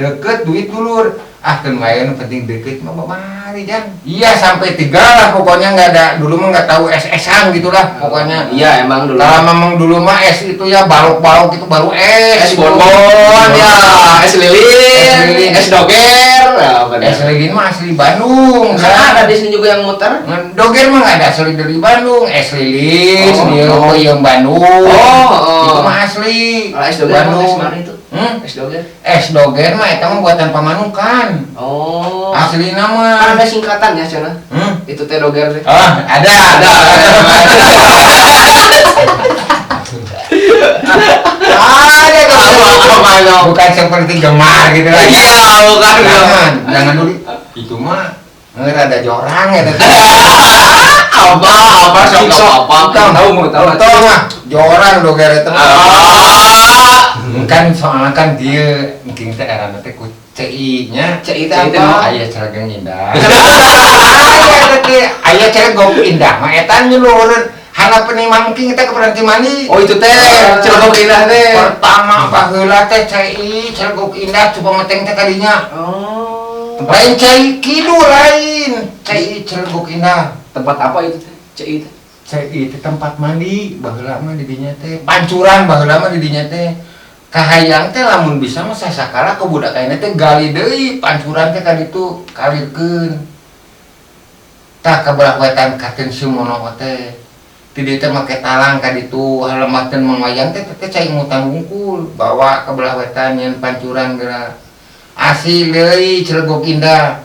deket duit dulur. Ah keun wae nu penting deket mah babari jang. Iya sampai 3 lah pokoknya nggak ada dulu mah nggak tahu es-esan gitulah pokoknya. Iya emang dulu. Kalau memang dulu mah es itu ya balok-balok itu baru es. Es bonbon ya, es lilin, es doger. Ya, es lilin mah asli Bandung. Kan ada di sini juga yang muter. Doger mah nggak ada asli dari Bandung. Es lilin, oh, yang Bandung. Oh, itu mah asli. Kalau es doger Bandung. Es mana itu? Es doger. Es doger mah itu mah buatan Pamanukan. Oh. Asli nama. Kan ada singkatannya cenah. Itu teh doger teh. Oh, ada. Ada. Ada. Bukan seperti gemar gitu lah. Iya, bukan. Jangan dulu. Itu mah rada jorang ya. Apa sok apa? Tahu mau tahu. Tahu mah jorang doger itu. Kan soalnya kan dia mungkin teh era teh ku CI-nya. CI teh apa? Aya Cilegon Indah. Aya Cilegon Indah mah eta nyuluhureun harapan imah mungkin kita ke berhenti mandi. Oh itu teh Cilegok Indah teh. Pertama baheula teh CI Cilegok Indah coba meteng teh tadinya. Oh. Lain cai kidul lain. Cai Cilegok Indah. Tempat apa itu teh? CI teh. Cai itu tempat mandi baheula mah di dinya teh. Pancuran baheula mah di dinya teh. Kahayang teh lamun bisa mah sasakala ke budak ayeuna teh gali deui pancuran teh ka ditu kalirkeun. Tah ka belah wetan katen Simono teh. Ti dieu teh make talang ka ditu halemateun Mang Wayang teh teh cai ngutang wungkul bawa ke belah wetan nyeun pancuran geura. Asli deui Cilegok Indah.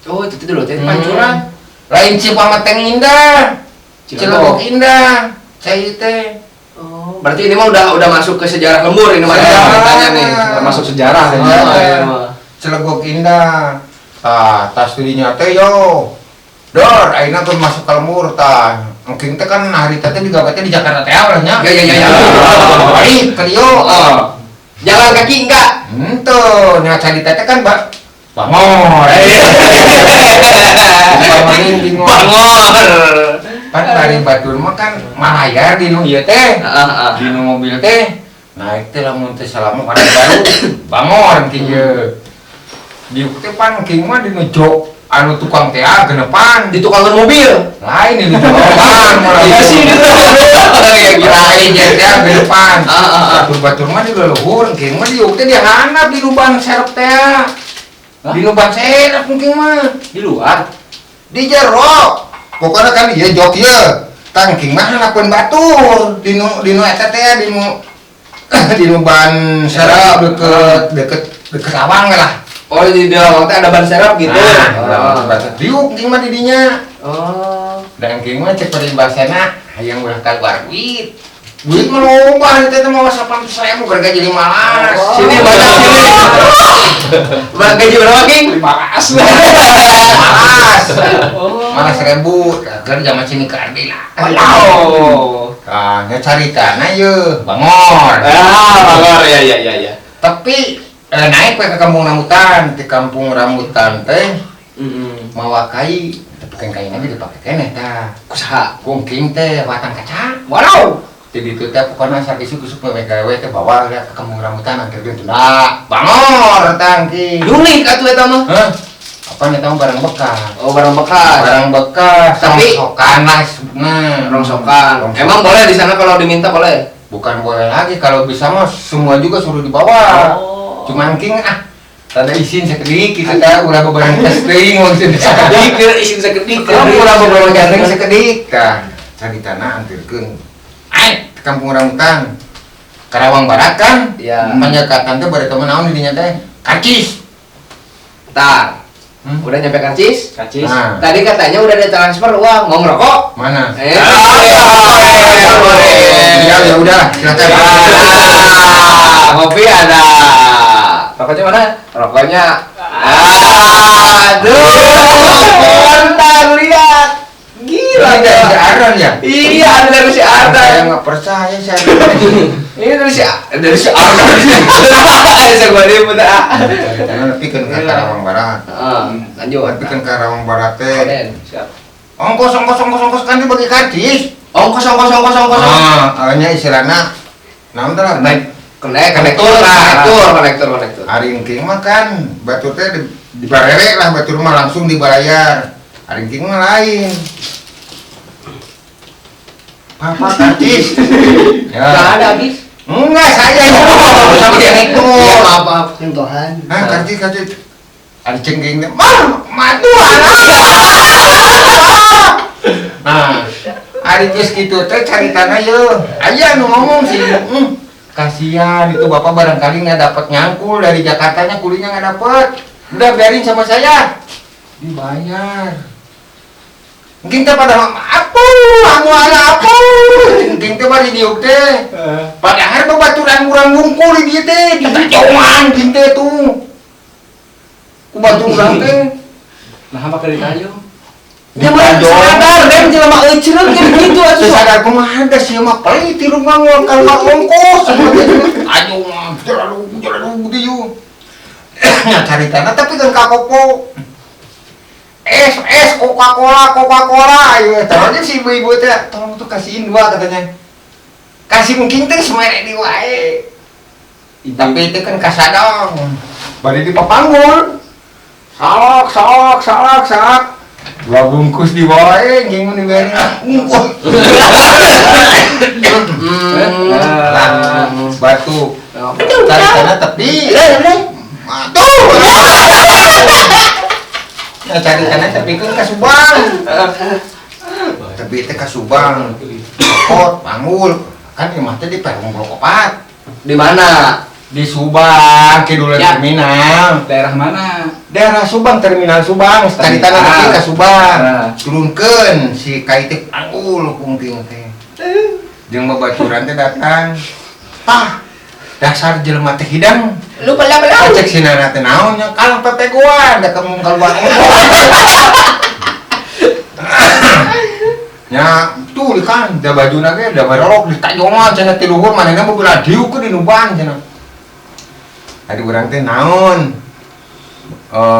Oh, itu dulu teh pancuran. Lain Cipameteng Indah. Cilegok Indah. Cai teh. Oh, berarti ini mah udah masuk ke sejarah lembur ini mah ceritanya nih. Termasuk sejarah Oh, ya. iya mah. Cilegok Indah. Tah, tas didinya teh yo. Dor, ayeuna tuh masuk ke lembur tah. Mungkin teh kan hari teh digawe teh di Jakarta teh lah nya. Ya ya ya ya. Balik ke dieu. Oh. Jalan kaki enggak? Henteu, nya cari teh kan bangor. Bangorin bingung. Bangor. Pan bari batur mah kan malayar di nu ieu teh. Heeh, heeh. Di nu mobil teh. Naik teh lamun teh salama pada baru bangor engking ye. Diuk teh pan engking mah di nu jok anu tukang teh genepan. Di tukangan mobil. Lain di nu jokan malah. Iya sih itu. Ya gila. Lain ya teh genepan. Ah. Batur-batur mah di leluhur engking mah diuk teh dihandap di lubang serep teh. Di lubang serep engking mah. Di luar. Di jero. Pokoknya kan ieu jok ieu. Tangking mah hanapeun batur di nu eta teh di nu di nu ban serep deket deket deket lawang lah. Oh, di lawang teh ada ban serep gitu. Nah, oh. Diuk engking mah di dinya. Oh. Dan engking mah cek peribahasana hayang ulah kaluar duit. Duit mah loba teh teh mawa 800.000 gara jadi malas. Sini banyak sini. Bang gaji berapa, King? 500. Malas. Oh. Malas ribu, kan zaman sini ke lah. Wow. Nah, nya caritana ye, bangor. Ah, bangor ya ya ya ya. Tapi naik we ke Kampung Rambutan, di Kampung Rambutan teh mawa kai, tapi kan kaina ge dipake keneh tah. Kusaha? Kungking teh watang kaca. Wow. Di ditu teh pokona sakisuk-isuk we gawe teh bawa ke Kampung Rambutan anterkeun tunda. Bangor tah engking. Unik atuh eta mah. Hah? Apa nih tahu barang bekas? Oh, barang bekas. Barang bekas, tapi rongsokan lah sebenarnya. Rongsokan. Emang boleh di sana kalau diminta boleh? Bukan boleh lagi, kalau bisa mah semua juga suruh dibawa. Oh. Cuman king ah, tanda izin sekedik gitu teh ulah bebareng tes teuing maksudnya. Sekedik, izin sekedik. Ulah bebareng gandeng sekedik. Tah, cari tanah antirkeun. Ai, ke Kampung Rambutan. Karawang Barat kan? Iya. Panyakatan teh bari temen naon di dinya teh? Karcis. Tar. Udah nyampe Karcis? Karcis. Nah. Tadi katanya udah ada transfer uang, mau ngerokok? Mana? Boleh. Ya, ya udah, silakan. Kopi ada. Rokoknya mana? Rokoknya. Aduh, kontan lihat. Gila. Ini dari si Aaron ya? Iya, ada dari si Aaron. Saya nggak percaya si Aaron. Ini dari si Aaron. Ada gua ribut ah. Tapi kan ke Karawang Barat. Lanjut. Tapi kan Karawang Barat teh. Siap. Ongkos ongkos ongkos ongkos kan dibagi karcis. Ongkos ongkos ongkos ongkos. Ah, nya istilahna naon teh lah? Naik konektor lah, konektor konektor. Ari engking mah kan batur teh dibarere lah batur mah langsung dibayar. Ari engking mah lain. Papa karcis. Ya. Enggak ada habis. Enggak, saya yang sama konektor. Iya, maaf, maaf. Sentuhan. Hah, karcis karcis. Ari cengking teh, mah, madu anak. Nah, ari geus kitu teh caritana ye. Aya nu ngomong sih, kasihan itu bapak barangkali nggak dapat nyangkul dari Jakartanya, kulinya nggak dapet. Udah biarin sama saya. Dibayar. Mungkin teh pada apa? Anu ala apa? Mungkin teh bari diuk teh. Padahal babaturan urang wungkul di dieu teh, ditajongan jeung teh tuh. Ku batur urang teh. Nah, apa keur ditayong? Ya mah sadar dem jelema euceun kayak gitu atuh. Sadar kumaha da sia mah pelit di rumah moal kaluar ongkos. Aduh mah terlalu dieu. Nya caritana tapi kan kakopo. Es es Coca-Cola Coca-Cola ayo tolongnya si ibu-ibu teh tolong tuh kasihin dua katanya. Kasih mungkin teh semere di wae. Tapi itu kan kasadong. Bari di papanggul. Salak, salak, salak, salak. Dua bungkus dibawa ging diberi. Lah, batu. Cari tanah tepi. Aduh. Ya cari tanah tepi kan ke Subang. Tepi teh ke Subang. Kokot, Panggul. Kan imah teh di Perum Blok 4. Di mana? Di Subang, kidul ya. Terminal. Daerah mana? Daerah Subang, Terminal Subang. Cari tanah tepi ke Subang. Turunkeun si kai teh Panggul kungking teh. Jeung babaturan teh datang. Tah, dasar jelema teh hidang. Lu pala-pala. Cek si nana teh naon nya kalah pepegoan da kamu keluar. Nya tuh kan da bajuna ge da barolok ditajongan cenah ti luhur manehna mah beula diuk di nuban cenah. Adi urang teh naon?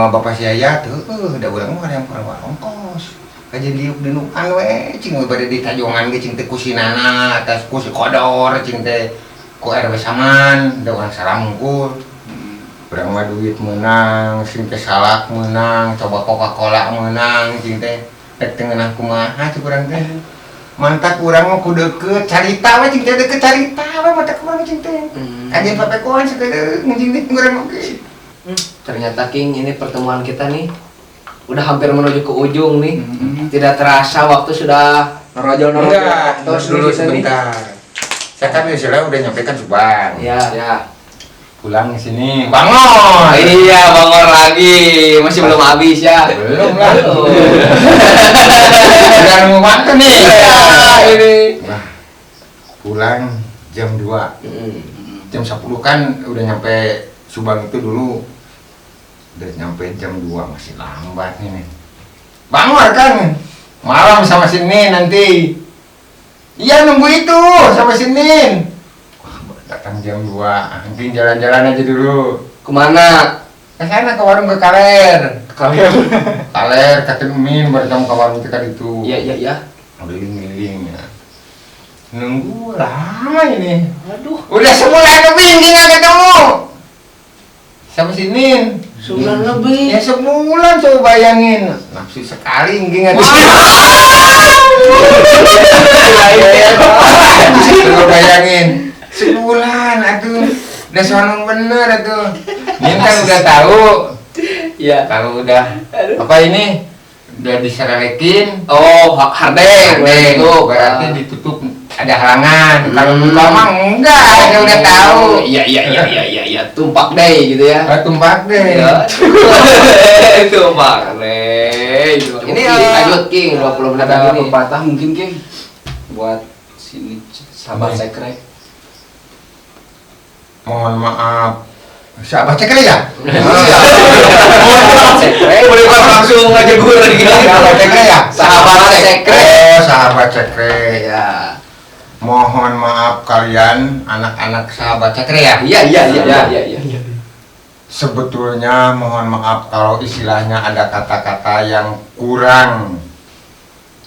Bapak si Yaya teh heueuh da urang mah hayang keluar ongkos. Kajeun diuk di nuban we cing bade ditajongan ge cing teh ku si nana atas ku si kodor cing teh ku RW saman da urang salam unggul. Urang mah duit meunang, sing teh salak meunang, coba Coca-Cola meunang cing teh. Rek teu ngeunah kumaha cik urang teh. Mantak urang mah ku deukeut carita we cing teh deukeut carita we mantak urang cing teh. Kajeun papekoan sakedeung cing teh urang oge. Ternyata King ini pertemuan kita nih udah hampir menuju ke ujung nih. Tidak terasa waktu sudah nerojol-nerojol. Terus dulu sebentar. Saya kan misalnya udah nyampe kan Subang. Ya. Ya. Pulang ke sini. Bangor. Iya, Bangor lagi. Masih belum habis ya. Belum lah. Udah nunggu waktu nih. Iya, ini. Nah, pulang jam 2. Jam 10 kan udah nyampe Subang itu dulu. Udah nyampe jam 2 masih lambat nih. Bangor kan. Malam sama sini nanti. Iya nunggu itu sama Senin. Wah, datang jam 2, mungkin jalan-jalan aja dulu. Kemana? Ke sana ke warung ke Kaler. Kaler. Kaler, kata Min bertemu ke warung kita itu. Iya, iya, iya. Keliling-keliling ya. Nunggu lama ini. Aduh. Udah sebulan lebih ini nggak ketemu. Sama Senin. Sebulan lebih. Ya sebulan coba bayangin. Nafsu sekali nggak ada. Coba bayangin sebulan aduh udah sonong bener aduh. Ini kan udah tahu. Iya. Kalau udah apa ini udah diserelekin. Oh, hardeng. Berarti ditutup ada halangan. Kalau buka mah enggak, dia udah tahu. Iya iya iya iya iya iya, tumpak deh gitu ya. Tumpak deh. Tumpak deh. Ini lanjut King 20 menit ada lagi nih. Pepatah mungkin King buat sini sahabat sekre. Mohon maaf. Sahabat sekre ya? Sekre. Boleh langsung aja gue lagi. Sahabat sekre ya? Sahabat sekre. Oh, sahabat sekre. Ya. Mohon maaf kalian anak-anak sahabat sekre ya? Iya iya iya iya iya. Sebetulnya mohon maaf kalau istilahnya ada kata-kata yang kurang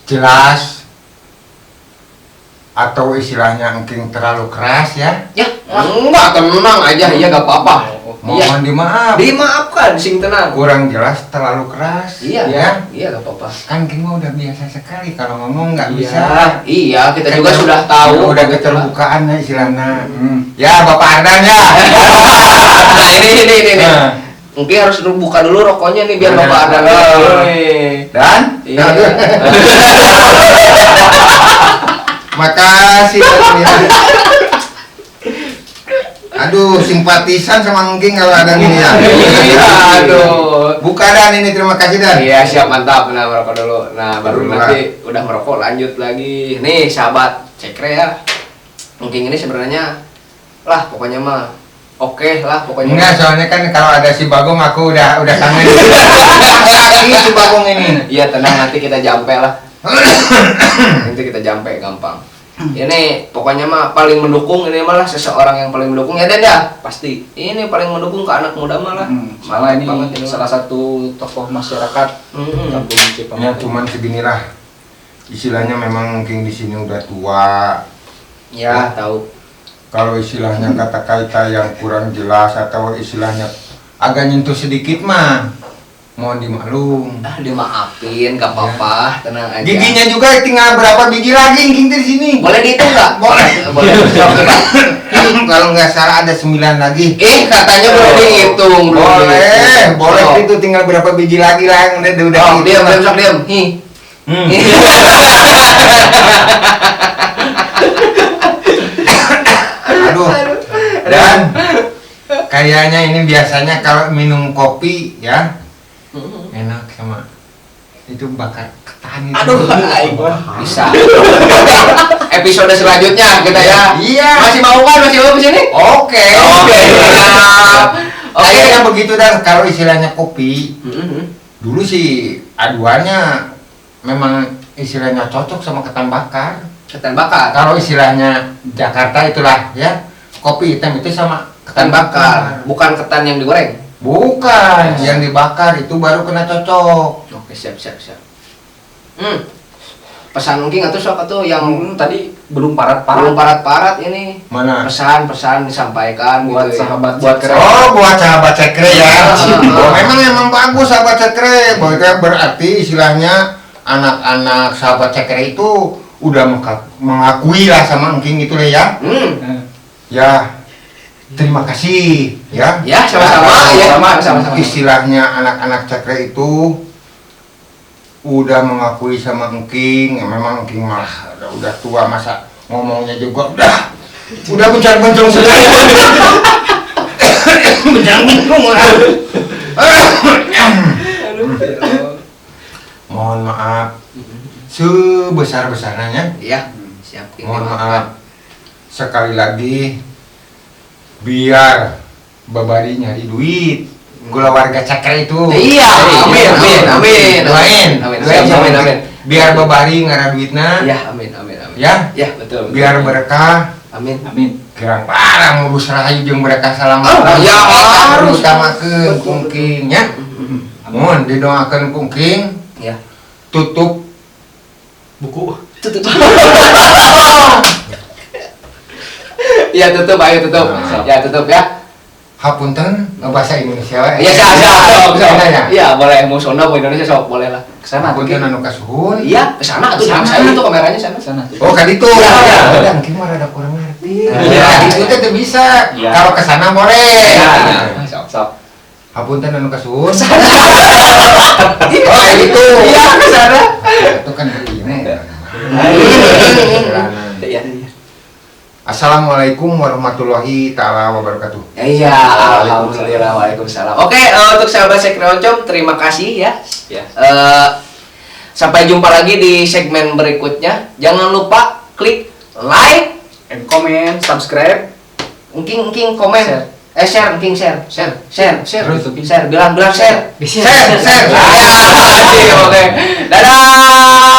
jelas atau istilahnya mungkin terlalu keras ya. Ya, enggak, tenang aja, iya enggak apa-apa. Mohon dimaaf. Dimaafkan, sing tenang. Kurang jelas, terlalu keras. Iya, ya. Iya enggak apa-apa. Kan King mah udah biasa sekali kalau ngomong nggak iya, bisa. Iya, kita juga sudah tahu. Udah keterbukaan ya istilahnya. Ya, Bapak Ardan ya. Nah, ini. Nah. Mungkin harus buka dulu rokoknya nih biar Bapak Ardan dulu nih. Dan? Iya. Makasih Pak. Aduh, simpatisan sama King kalau ada nih ya. Iya, aduh. Buka Dan ini, terima kasih Dan. Iya, siap, mantap. Nah, merokok dulu. Nah, baru nanti udah merokok lanjut lagi. Nih, sahabat Cekre ya. Mungkin ini sebenarnya lah pokoknya mah oke lah pokoknya. Enggak, soalnya kan kalau ada si Bagong aku udah kangen. Lagi si Bagong ini. Iya, tenang, nanti kita jampe lah. Nanti kita jampe gampang. Ini pokoknya mah paling mendukung ini malah seseorang yang paling mendukung ya Dan ya pasti. Ini paling mendukung ke anak muda malah. Malah ini banget, ini salah satu tokoh masyarakat. Kampung Cipamokolan. Ya cuman seginilah. Istilahnya memang mungkin di sini udah tua. Ya, tahu. Kalau istilahnya kata-kata yang kurang jelas atau istilahnya agak nyentuh sedikit mah Mohon dimaklum. Ah, dimaafin, gak apa-apa, tenang aja. Giginya juga tinggal berapa biji lagi Engking di sini? Boleh dihitung nggak? Boleh. Boleh. Kalau nggak salah ada 9 lagi. Katanya belum dihitung. Boleh, boleh itu tinggal berapa biji lagi lah. Udah. Oh, diam, diam, sok diam. Hi. Aduh. Dan kayaknya ini biasanya kalau minum kopi ya enak sama itu bakar ketan itu. Aduh, bisa. Episode selanjutnya kita ya. Iya. Masih mau kan? Masih mau kesini? Oke. Oke. Oke. Kayaknya begitu dan kalau istilahnya kopi, dulu sih aduannya memang istilahnya cocok sama ketan bakar. Ketan bakar. Kalau istilahnya Jakarta itulah ya, kopi hitam itu sama ketan bakar, bukan ketan yang digoreng. Bukan, yang dibakar itu baru kena cocok. Oke, siap. Pesan mungkin atau sok atau yang tadi belum parat-parat. Belum parat-parat ini. Mana? Pesan-pesan disampaikan buat gitu sahabat ya. Buat keren. Oh, buat sahabat Cekre ya. Oh, memang emang bagus sahabat Cekre. Berarti istilahnya anak-anak sahabat Cekre itu udah mengakui lah sama Engking itu lah ya. Ya. Terima kasih ya. Ya, sama-sama ya. Sama-sama. Istilahnya anak-anak Cekre itu udah mengakui sama Engking, ya memang Engking malah udah tua masa ngomongnya juga udah bencang-bencong sudah. Bencang-bencong. Mohon maaf sebesar-besarnya. Iya, siap. Mohon maaf sekali lagi. Biar babari nyari duit gula warga Cekre itu. Iya, amin, amin, amin. Doain, amin, amin, amin. Biar babari ngara duitna. Ya, amin, amin, amin. Ya, ya betul. Biar berkah. Amin, amin. Kirang parah ngurus rahayu jeung mereka selama. Ya harus utamakeun kungking nya. Mohon didoakeun kungking. Ya. Tutup buku. Tutup. Ya tutup, ayo tutup. Nah. Ya tutup ya. Hapunten bahasa Indonesia we. Iya, siap. Iya, boleh mau Sunda mau Indonesia sok boleh lah. Kesana hapunten anu kasuhun. Iya, ke sana atuh sama saya itu kameranya sana. Sana. Oh, ka ditu. Iya. Udah engke mah rada kurang ngerti. Iya, itu teh teu bisa. Ya. Kalau ke sana boleh. Iya, sok sok. Hapunten anu kasuhun. Oh, kayak gitu. Iya, ke sana. Itu kan begini. Iya. Assalamualaikum warahmatullahi taala wabarakatuh. Iya, alhamdulillah, waalaikumsalam. Oke, untuk sahabat Sekre Oncom, terima kasih ya. Ya. Sampai jumpa lagi di segmen berikutnya. Jangan lupa klik like, and comment, subscribe, engking komen, share. Share, engking share, share, share, share, share, bilang share, share, share. Oke, dadah.